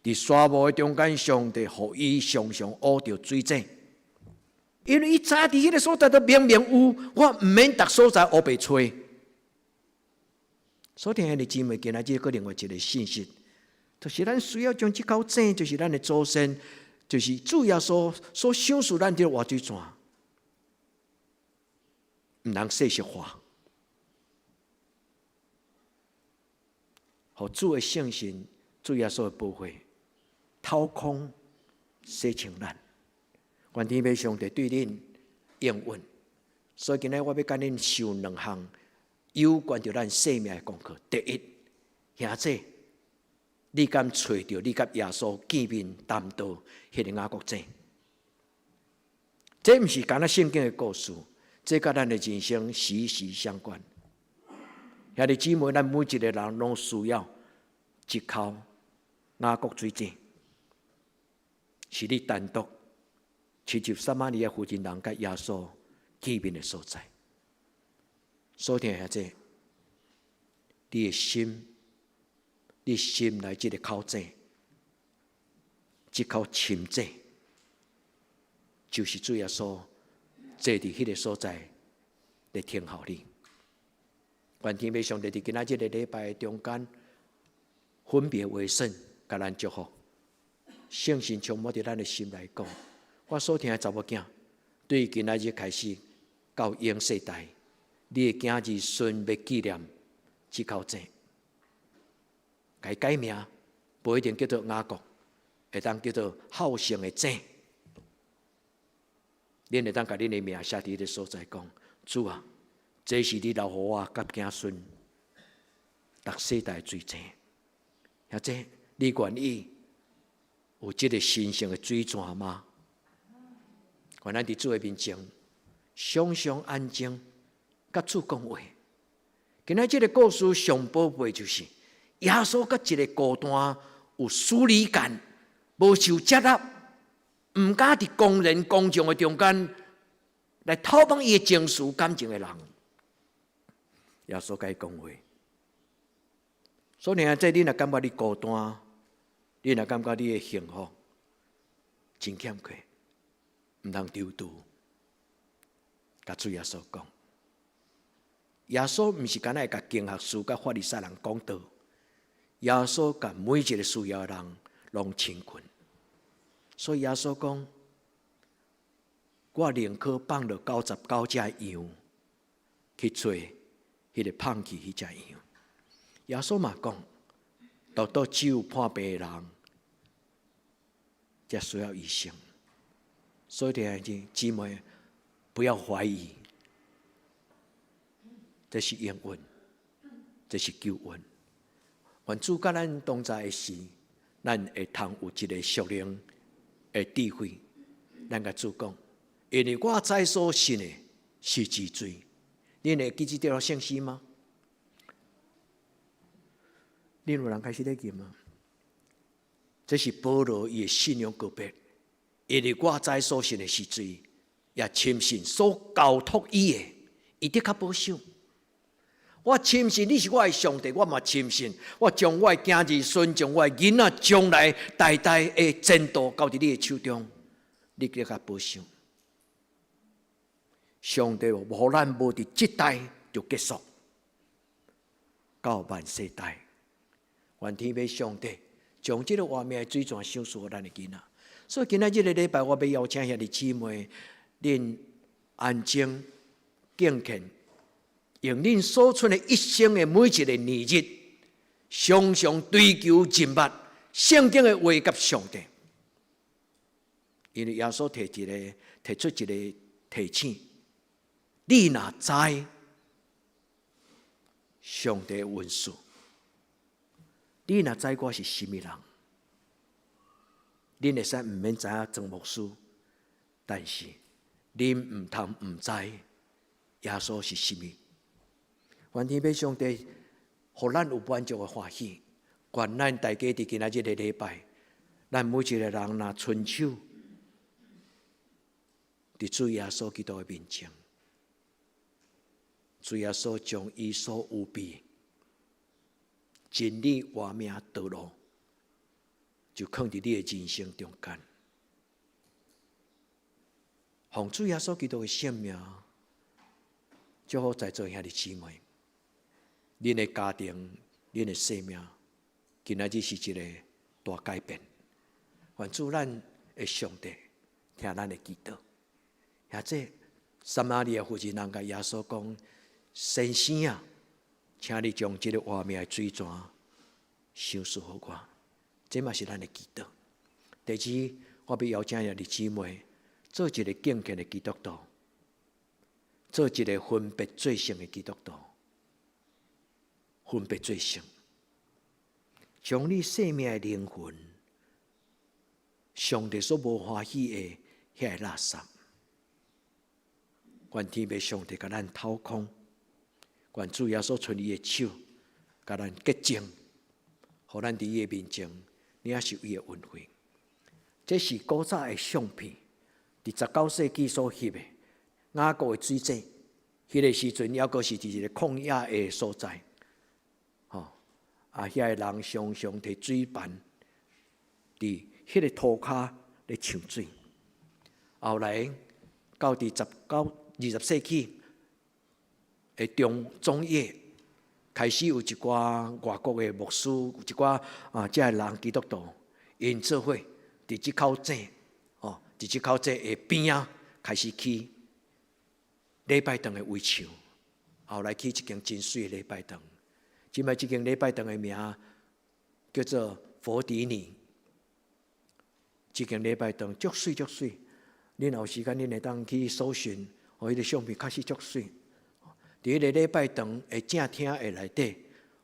佇沙漠的中間，上帝予伊常常挖著水井，因為伊知影佇彼个所在都明明有，我毋免逐所在烏白揣。所以兄弟姊妹，今仔日閣另外一个信息，就是咱需要將這口井，就是咱的祖先，就是主耶穌所賞賜咱這个活水泉，毋通世俗化。予主的聖神、主耶穌的寶血掏空洗清咱。願天父上帝對恁應允。所以今日我欲共恁授兩項有關著咱生命的功課。第一，兄姊，你敢揣著你佮耶穌見面談道彼個雅各井？這毋是干焦聖經的故事，這佮咱的人生息息相關。兄弟姊妹，咱每一個人攏需要一口雅各水井，是你單獨親像撒瑪利亞婦人佮耶穌見面的所在。所聽兄姊，你的心，你心內這個口井，這口深井，就是主耶穌坐佇彼個所在來聽候你。願天父上帝佇今仔這個禮拜中間，分別為聖，共咱祝福。聖神充滿佇咱的心內講，我所疼的查某囝，對今仔日開始到永世代，你的囝兒孫欲紀念這口井，共伊改名，無一定叫做雅各，會當叫做好勝的井。恁會當共恁的名寫佇彼个所在，講主啊，這是你留予我佮囝孫逐世代的水井。或者你願意有這個神聖的水泉嗎？願咱佇主的面前，常常安靜，佮主講話。今仔這個故事上寶貝就是，耶穌佮一個孤單有疏離感，無受接納，毋敢佇公然公眾的中間來討訪伊的情緒感情的人，耶穌共伊講話。所以兄姊，你若感覺你孤單，你若感覺你的幸福真欠缺，毋通躊躇，共主耶穌講。耶穌毋是干焦會共經學士佮法利賽人講道，耶穌共每一個需要的人攏親近。所以耶穌講：我寧可放落99隻羊，去揣彼個放去彼隻羊。耶穌嘛講：獨獨只有破病的人，才需要醫生。所以弟兄姊妹，不要懷疑，這是應允，這是救恩。願主佮咱同在的時，咱會通有一個屬靈的智慧。咱共主講，因為我知所信的是治罪。恁會記這條聖詩嗎？恁有人開始咧吟嗎？這是保羅伊的信仰告白，因為我知所信的是罪，也深信所交託伊的，伊得較保守。我深信你是我的上帝，我嘛深信，我將我的囝兒孫，將我的囡仔，將來代代的前途交佇你的手中，你得較保守。上帝予咱無佇這代就結束，到萬世代。願天父上帝將這個活命的水泉賞賜予咱的囡仔。所以今仔這個禮拜，我欲邀請兄弟姊妹，恁安靜敬虔，用恁所存的一生的每一個年日，常常追求認捌聖經的話佮上帝。因為耶穌提出一個提醒：你若知上帝的恩賜，你若知我是啥物人，恁會使毋免知影曾牧師，但是恁毋通毋知耶穌是啥物。願天父上帝，予咱有滿足的歡喜。願咱大家佇今仔這個禮拜，咱每一個人若伸手，佇主耶穌基督的面前，主耶穌將伊所預備真理活命道路，就囥佇你的人生中間。奉主耶穌基督的聖名，祝福在座兄弟姊妹，恁的家庭、恁的生命，今仔日是一個大改變。願主咱的上帝聽咱的祈禱。或者撒瑪利亞婦人共耶穌講：先生啊，請你將這個活命的水泉賞賜予我，這嘛是咱的祈禱。第二，我欲邀請兄弟姊妹做一個敬虔的基督徒，做一個分別做聖的基督徒，分別做聖，將你生命的靈魂，上帝所無歡喜的遐个垃圾，願天父上帝共咱掏空，願主耶穌伸伊的手，共咱潔淨，予咱佇伊的面前領受伊的恩惠。這是古早的相片，佇19世紀所翕的雅各的水井，彼個時陣猶閣是佇一個曠野的所在，吼啊！遐個人常常提水盤，佇彼個塗跤咧搶水。後來到佇19、20世紀的中中葉，開始有一寡外國的牧師，有一寡啊，這个人基督徒，𪜶做伙佇這口井，哦，佇這口井的邊仔開始起禮拜堂的圍牆，後來起一間真媠的禮拜堂。這擺這間禮拜堂的名叫做佛迪尼。這間禮拜堂足媠足媠，恁若有時間，恁會當去搜尋，哦，彼個相片確實足媠。佇彼個禮拜堂的正廳的內底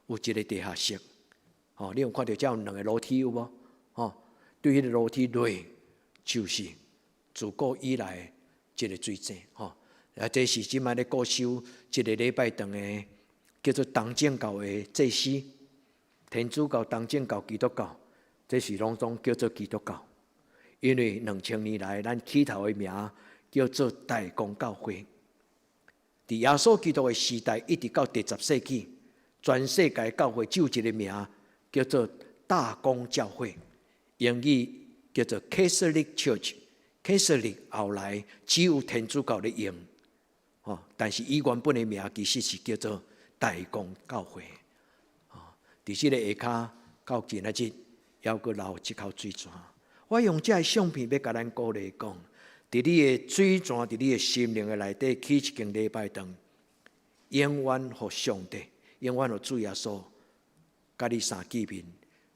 有一個地下室，吼，你有看著遮有兩個樓梯有無？吼，對彼個樓梯落就是自古以來一個水井，吼。啊，這是這擺咧顧守這個禮拜堂的叫做東正教的祭司，天主教、東正教、基督教，這是攏總叫做基督教。因為2000年來，咱起頭的名叫做大公教會。佇耶穌基督的時代，一直到第十世紀，全世界教會只有一個名叫做大公教會，英語叫做 Catholic Church。Catholic 後來只有天主教咧用，吼，但是伊原本的名其實是叫做大公教會。吼，佇這個下跤到今仔日，猶閣流這口水泉。我用這个相片欲共咱鼓勵講，佇你的水泉，佇你的心靈的內底起一間禮拜堂，永遠予上帝，永遠予主耶穌，佮你相見面，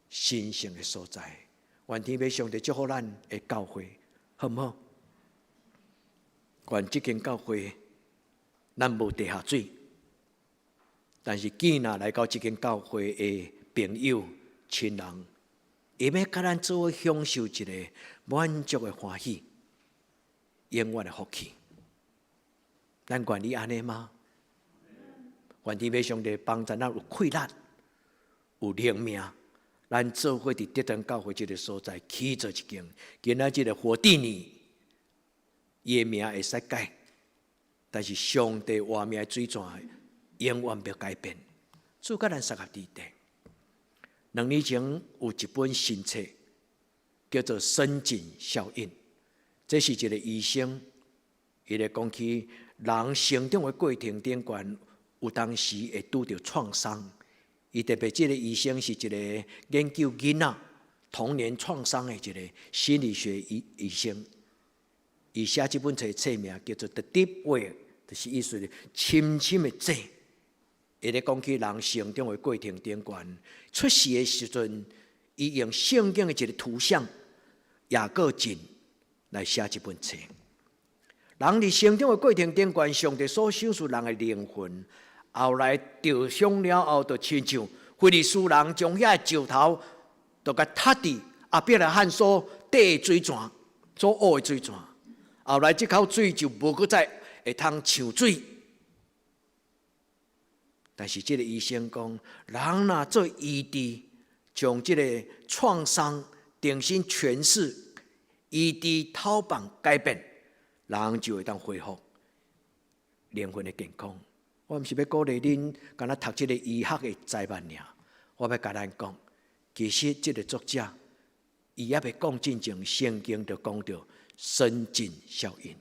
神聖的所在。願天父上帝祝福咱的教會，好毋好？願這間教會，咱無地下水，但是見若來到這間教會的朋友、親人，會欲佮咱做伙享受一個滿足的歡喜，永遠的福氣。咱願意按呢嗎？願天父上帝幫助咱有氣力、有靈命，咱做伙佇德堂教會這個所在起做一間。今仔這個火地呢，伊的名會使改，但是上帝活命的水泉永遠袂改變。主佮咱相合佇底。2年前有一本新冊，叫做《深井效應》。這是一個醫生，伊咧講起人成長的過程頂懸，有當時會拄著創傷。伊特別這個醫生是一個研究囡仔童年創傷的一個心理學醫生。伊寫這本冊冊名叫做《The Deep Well》，就是意思是深深的井。伊咧講起人成長的過程頂懸，出世的時陣，伊用聖經的一個圖像雅各井來寫這本冊。人佇成長的過程頂懸，上帝所賞賜人的靈魂，後來受傷了後，就親像非利士人將遐個石頭，就共踢佇亞伯拉罕所硩的水泉，所挖的水泉。後來這口水就無閣再會通搶水。但是這個醫生講，人若做醫治，將這個創傷重新詮釋，醫治透放改變，人就會當恢復靈魂的健康。我毋是欲鼓勵恁，干焦讀這個醫學的哉問爾。我欲共咱講，其實這個作者伊猶未講進前，聖經就講著深井效應。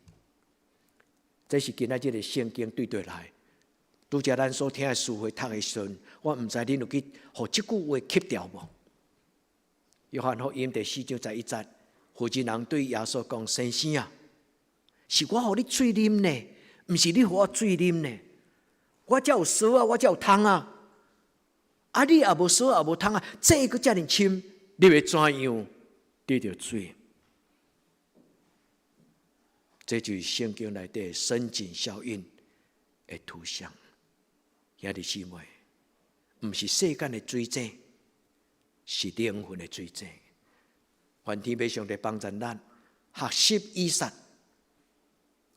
這是今仔這個聖經對對來。拄才咱所聽的詩會讀的時陣，我毋知恁有去予這句話吸著無？約翰福音第四章十一節，婦人人對耶穌講：“先生啊，是我予你水啉呢，毋是你予我水啉呢。我遮有趖仔，我遮有桶仔。啊，你也無鎖也無窗仔，井閣遮爾深，你欲怎樣得著水？這就是聖經內底深井效應的圖像。兄弟姊妹，毋是世間的水井，是靈魂的水井。願天父上帝幫助咱學習以撒。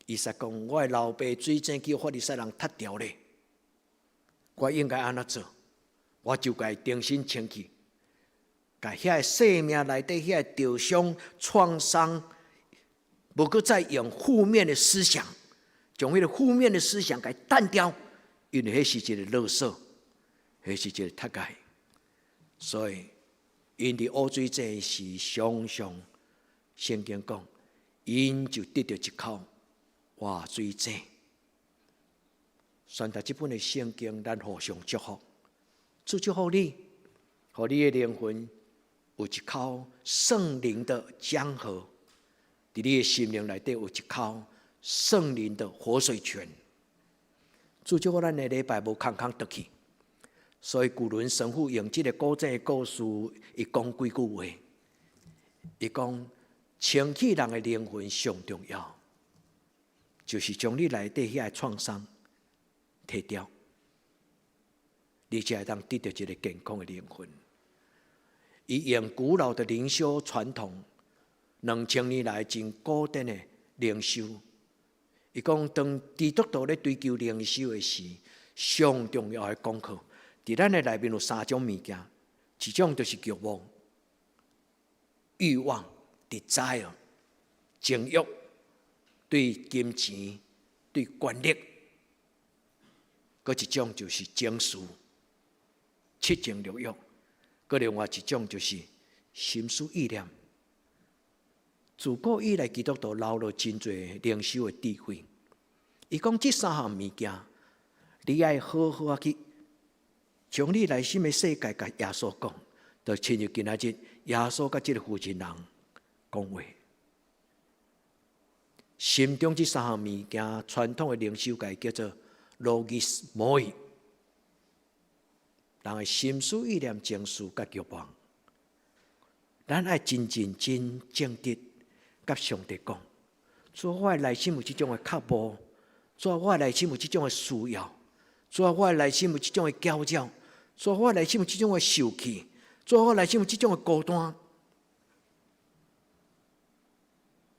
以撒講：我的老爸水井予法利賽人踢掉咧，我應該按怎做？我就共伊重新清去，共遐个生命內底遐个受傷創傷，無閣再用負面的思想，將彼个負面的思想共澹掉，因為彼是一个勒索，彼是一个踢界。所以，𪜶佇挖水井時，常常聖經講，𪜶就得著一口活水井。宣讀這本的聖經，咱互相祝福。主祝福你，予你的靈魂有一口聖靈的江河，佇你的心靈內底有一口聖靈的活水泉。主祝福咱的禮拜無空空轉去，所以古倫神父用這个古井的故事，伊講幾句話。伊講清氣人的靈魂上重要，就是將你內底遐个創傷提掉。你才會當得著一个健康的靈魂。伊用古老的靈修傳統，2000年來真古典的靈修。伊講，當基督徒咧追求靈修的時，上重要的功課，佇咱的內面有三種物件，一種就是慾望、欲望、desire、情慾，對金錢、對權力；閣一種就是情緒。七情六欲，閣另外一種就是心思意念。自古以來，基督徒留落真濟靈修的智慧。伊講這三項物件，你愛好好仔去將你內心的世界共耶穌講，就親像今仔日耶穌佮這个婦人講話。心中這三項物件，傳統的靈修界叫做 logismoi。人的心思意念、情緒佮欲望，咱愛真認真正直，佮上帝講：主，我的內心有這種的渴慕；主，我的內心有這種的需要；主，我的內心有這種的攪擾；主，我的內心有這種的受氣；主，我的內心有這種的孤單。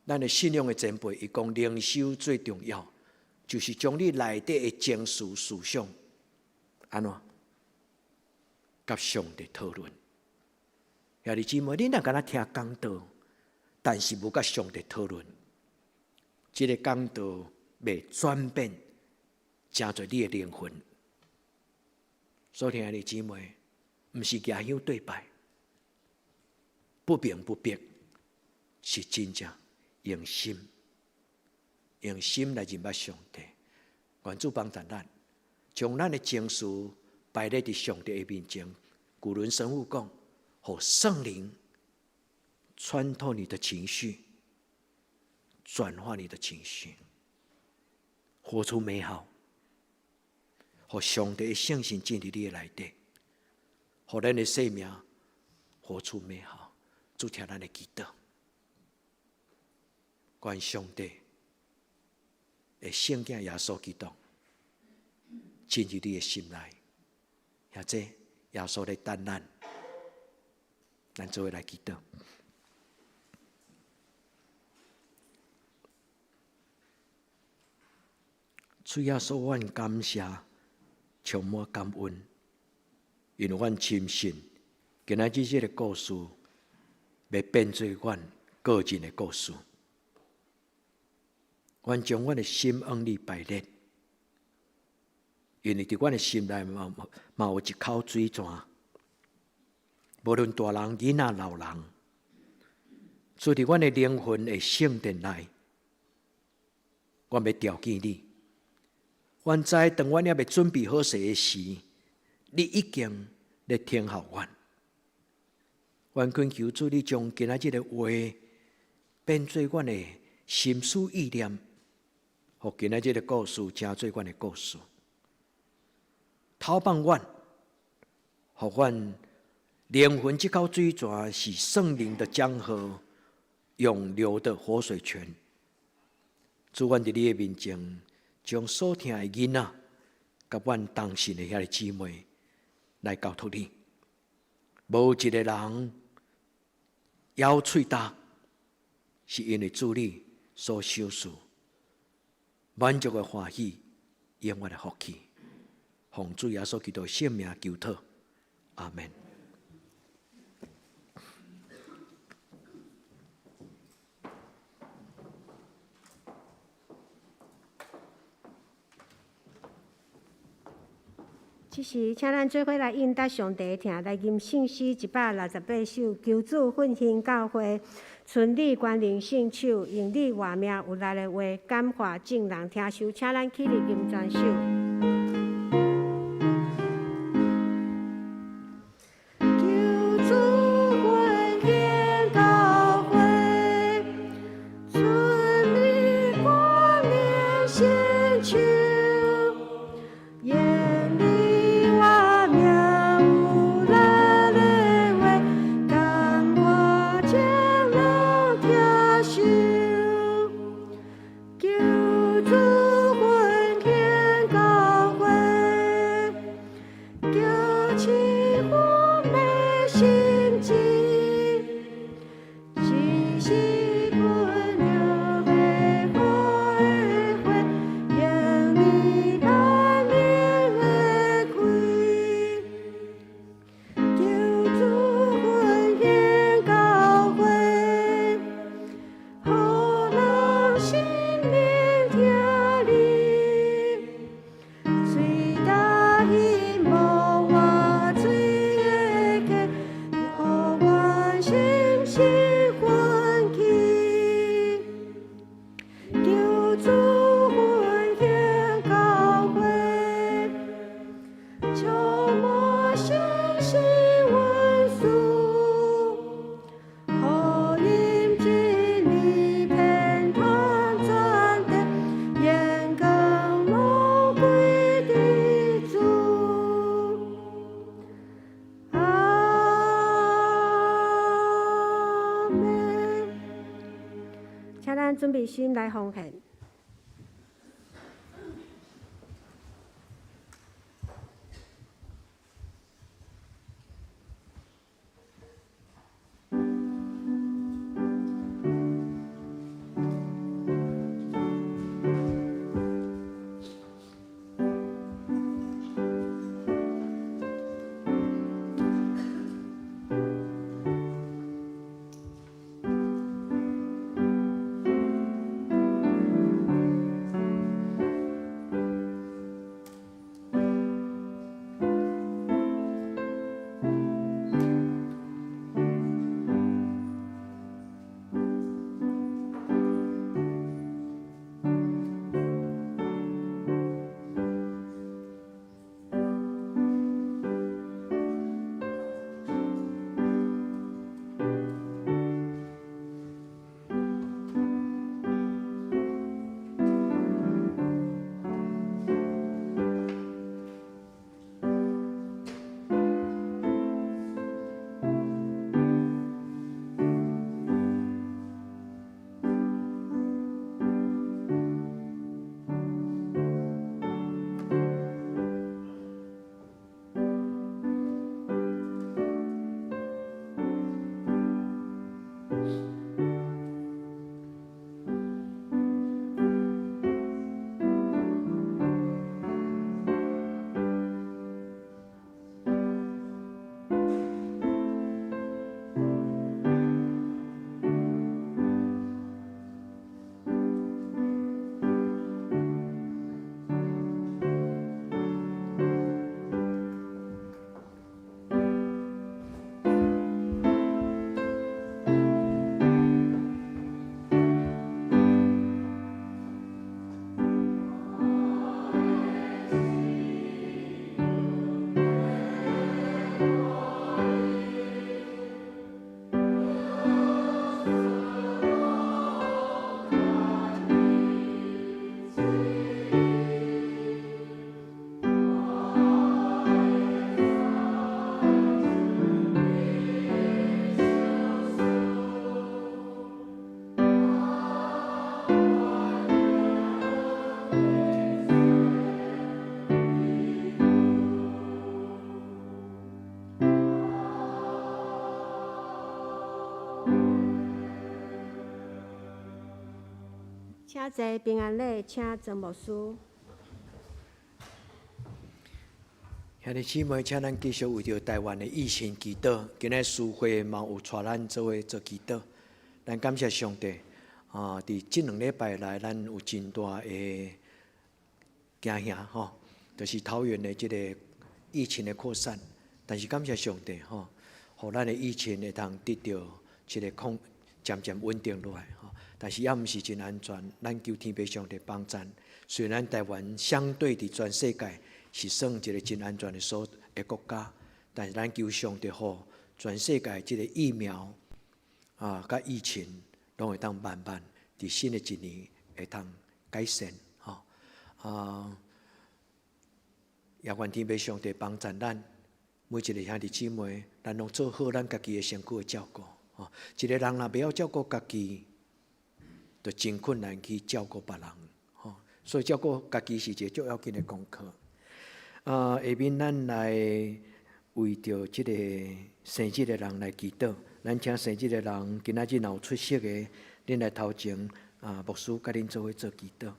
咱的信仰的前輩，伊講靈修最重要，就是將你內底的情緒思想，按怎？佮上帝討論。兄弟姊妹，你若干焦聽講道，但是無佮上帝討論，這个講道袂轉變，成做你的靈魂。所以，兄弟姊妹，毋是舉香對拜，不明不白，是真正用心，用心來認捌上帝。願主幫助咱，將咱的情緒擺佇上帝的面前。古倫神父講，予聖靈穿透你的情緒，轉化你的情緒，活出美好，予上帝的聖神進入你的內底，予咱的生命活出美好。主聽咱的祈禱，願上帝的聖子耶穌基督進入你的心內。或者耶穌咧等咱，咱做伙來祈禱。主耶穌，阮感謝，充滿感恩，因為阮深信，今仔日這个故事欲變做阮個人的故事。阮將阮的心向你擺列。因為佇阮的心內嘛嘛有一口水泉，無論大人、囡仔、老人，住佇阮的靈魂的聖殿內，阮欲朝見你。阮知當阮猶未準備好勢的時，你已經咧聽候阮。阮懇求主，你將今仔日的話變做阮的心思意念，予今仔日的故事成做阮的故事。透放阮，予阮靈魂這口水泉是聖靈的江河，湧流的活水泉。主，阮佇你的面前，將所疼的囡仔，佮阮同信的兄弟姊妹來交託你。無一个人枵喙焦，是因為主你所賞賜滿足的歡喜，永遠的福氣。奉主耶穌基督聖名求禱，阿門。這時，請咱做伙來應答上帝的疼，來吟聖詩168首，求主奮興教會，村里關靈聖手，用你活命有力的話，感化眾人聽受，請咱起立吟全首。求主奮興教會，村里關靈聖手，用你活命有力的話，感化眾人聽受。求主奮興教會，叫起阮的心志，只是困著欲火的火，用你萬能的氣。求主奮興教會，予人心靈聽你，喙焦彼無活水的溪，予阮心心奮起。求主奮興教會，充滿信心恩賜，予因真理遍傳全地，榮光攏歸佇主。阿們。請咱準備心來奉獻。請坐，平安禮，請曾牧師。兄弟姊妹，請咱繼續為著台灣的疫情祈禱。今仔司會嘛有帶咱做伙做祈禱。咱感謝上帝啊！佇這兩禮拜來，咱有真大的驚嚇吼，就是桃園的這个疫情的擴散。但是感謝上帝吼，予咱的疫情會當得著這个控，漸漸穩定落來吼。但是猶毋是真安全，咱求天父上帝幫贊。雖然台灣相對佇全世界是算一个真安全的所的國家，但是咱求上帝予全世界這个疫苗啊，佮疫情攏會當慢慢佇新的一年會當改善吼啊！也願天父上帝幫贊咱每一个兄弟姊妹，咱攏做好咱家己的身軀的照顧吼。一个人若袂曉照顧家己，就真困難去照顧別人吼。所以照顧家己是一个足要緊的功課。啊，下面咱來為著這个生日的人來祈禱。咱請生日的人，今仔日若有出席的，恁來頭前啊，牧師佮恁做伙做祈禱。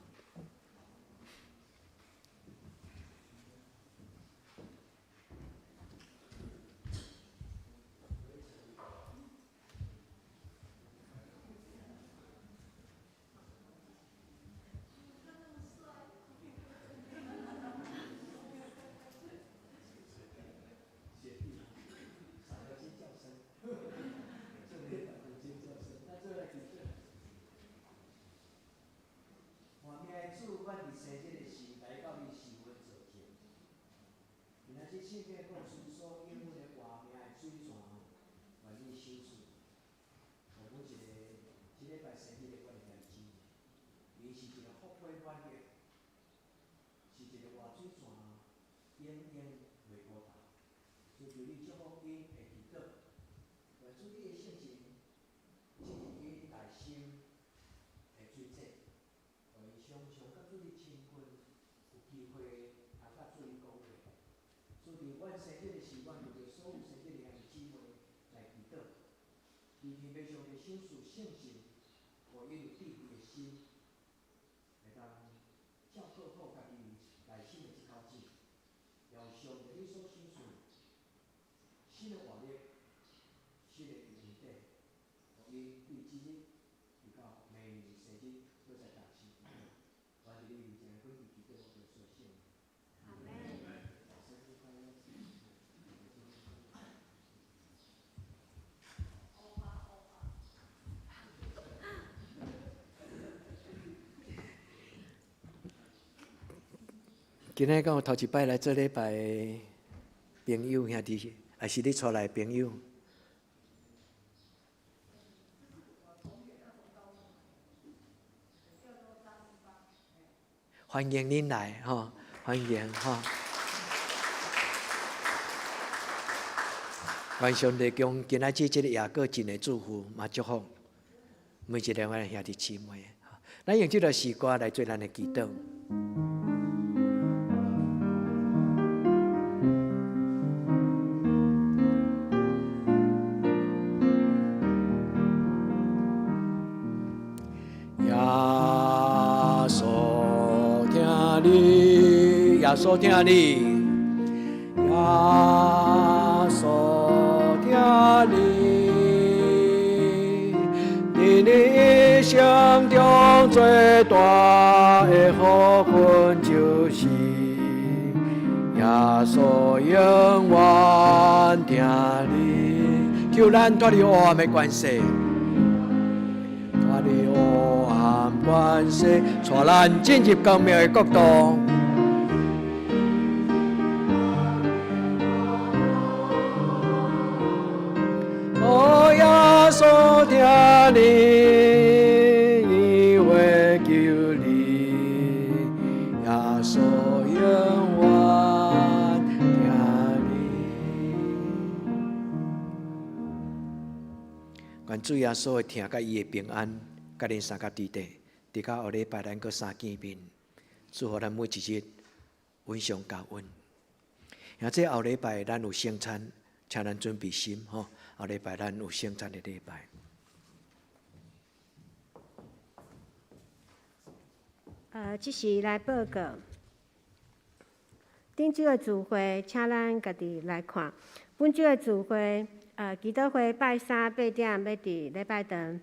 今仔敢有頭一擺來做禮拜的朋友兄弟，抑是你帶來的朋友？歡迎恁來吼，歡迎吼。願上帝將今仔日這個夜閣真的祝福嘛祝福每一個阮兄弟姊妹。咱用這段詩歌來做咱的祈禱。耶穌疼你，耶穌疼你，耶穌疼你，佇你一生中最大的福分就是耶穌永遠疼你，求咱脫離黑暗的權勢，脫離黑暗權勢，帶咱進入光明的國度。哦，耶穌疼你，伊會救你，耶穌永遠疼你。願主耶穌的疼佮伊的平安，佮恁相佮佇底，直到後禮拜咱閣相見面。祝福咱每一日穩上加穩。而這後禮拜咱有聖餐，請咱準備心吼。後禮拜咱有聖餐的禮拜。這時來報告。頂週的聚會，請咱家己來看。本週的聚會，祈禱會拜三8點欲佇禮拜堂，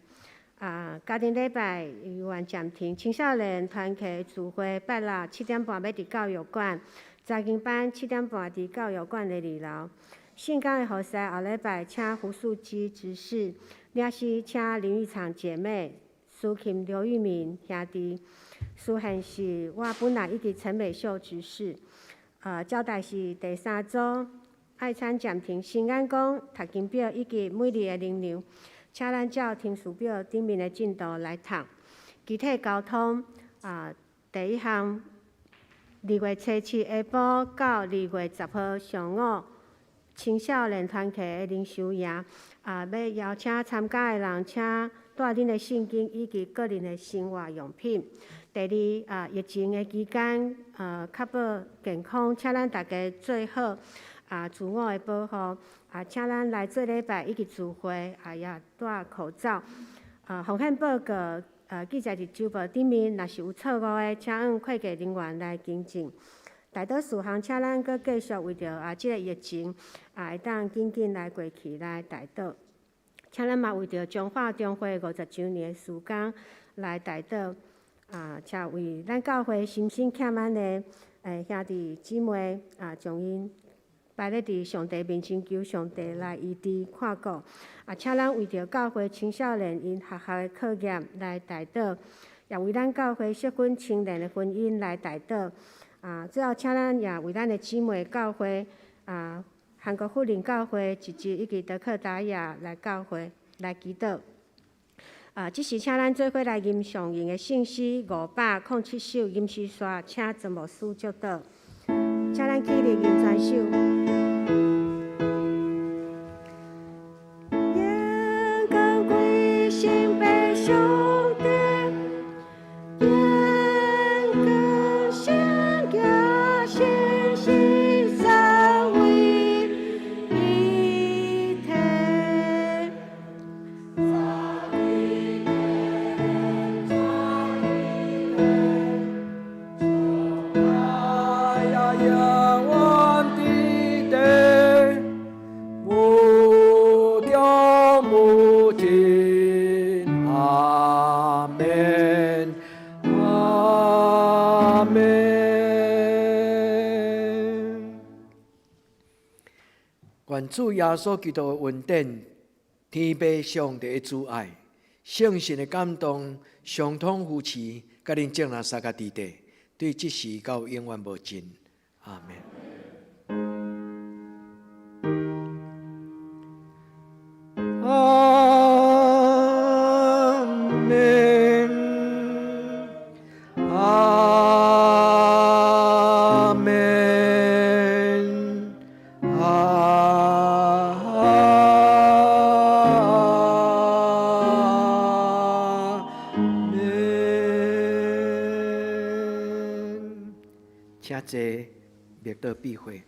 家庭禮拜猶原暫停。青少年團契聚會拜六7點半欲佇教育館，查經班7點半佇教育館的二樓。聖工的服侍後禮拜請胡素姬執事，領詩請林玉長姐妹，司琴劉玉明兄弟，司獻是我本人以及陳美秀執事。交代是第三組愛餐暫停，新眼光讀經表以及每日的靈糧，請咱照程序表頂面的進度來讀。肢體溝通啊，第一項，2月初7下晡到2月10號上午，青少年團契的靈修營啊，欲邀請參加的人，請帶恁的聖經以及個人的生活用品。第二啊，疫情的期間，確保健康，請咱大家做好自我的保護。請咱來做禮拜以及聚會，也戴口罩。風險報告，記載佇週報頂面，若是有錯誤的，請向會計人員來更正。代禱事項，請咱閣繼續為著這个疫情會當緊緊來過去來代禱。請咱嘛為著彰化中會50週年的事工來代禱。請為咱教會心身欠滿的兄弟姊妹將𪜶擺咧佇上帝面前，求上帝來醫治看顧。請咱為著教會青少年𪜶學校的課業來代禱，也為咱教會適婚青年的婚姻來代禱。最後請咱也為咱的姊妹教會韓國富林教會一支以及德克達亞來教會來祈禱。這時請咱做伙來吟誦用的聖詩507首吟詩煞，請曾牧師祝禱。請咱起立吟全首。願高貴聖白上帝，願高聖耶聖心三位一體。永遠的地，無窮無盡，阿們，阿們。願主耶穌基督的恩典，天父上帝的慈愛，聖神的感動，相通扶持，佮恁眾人相佮佇底，對這時到永遠無盡。阿們。阿們，阿們，阿們。請坐，默禱閉會。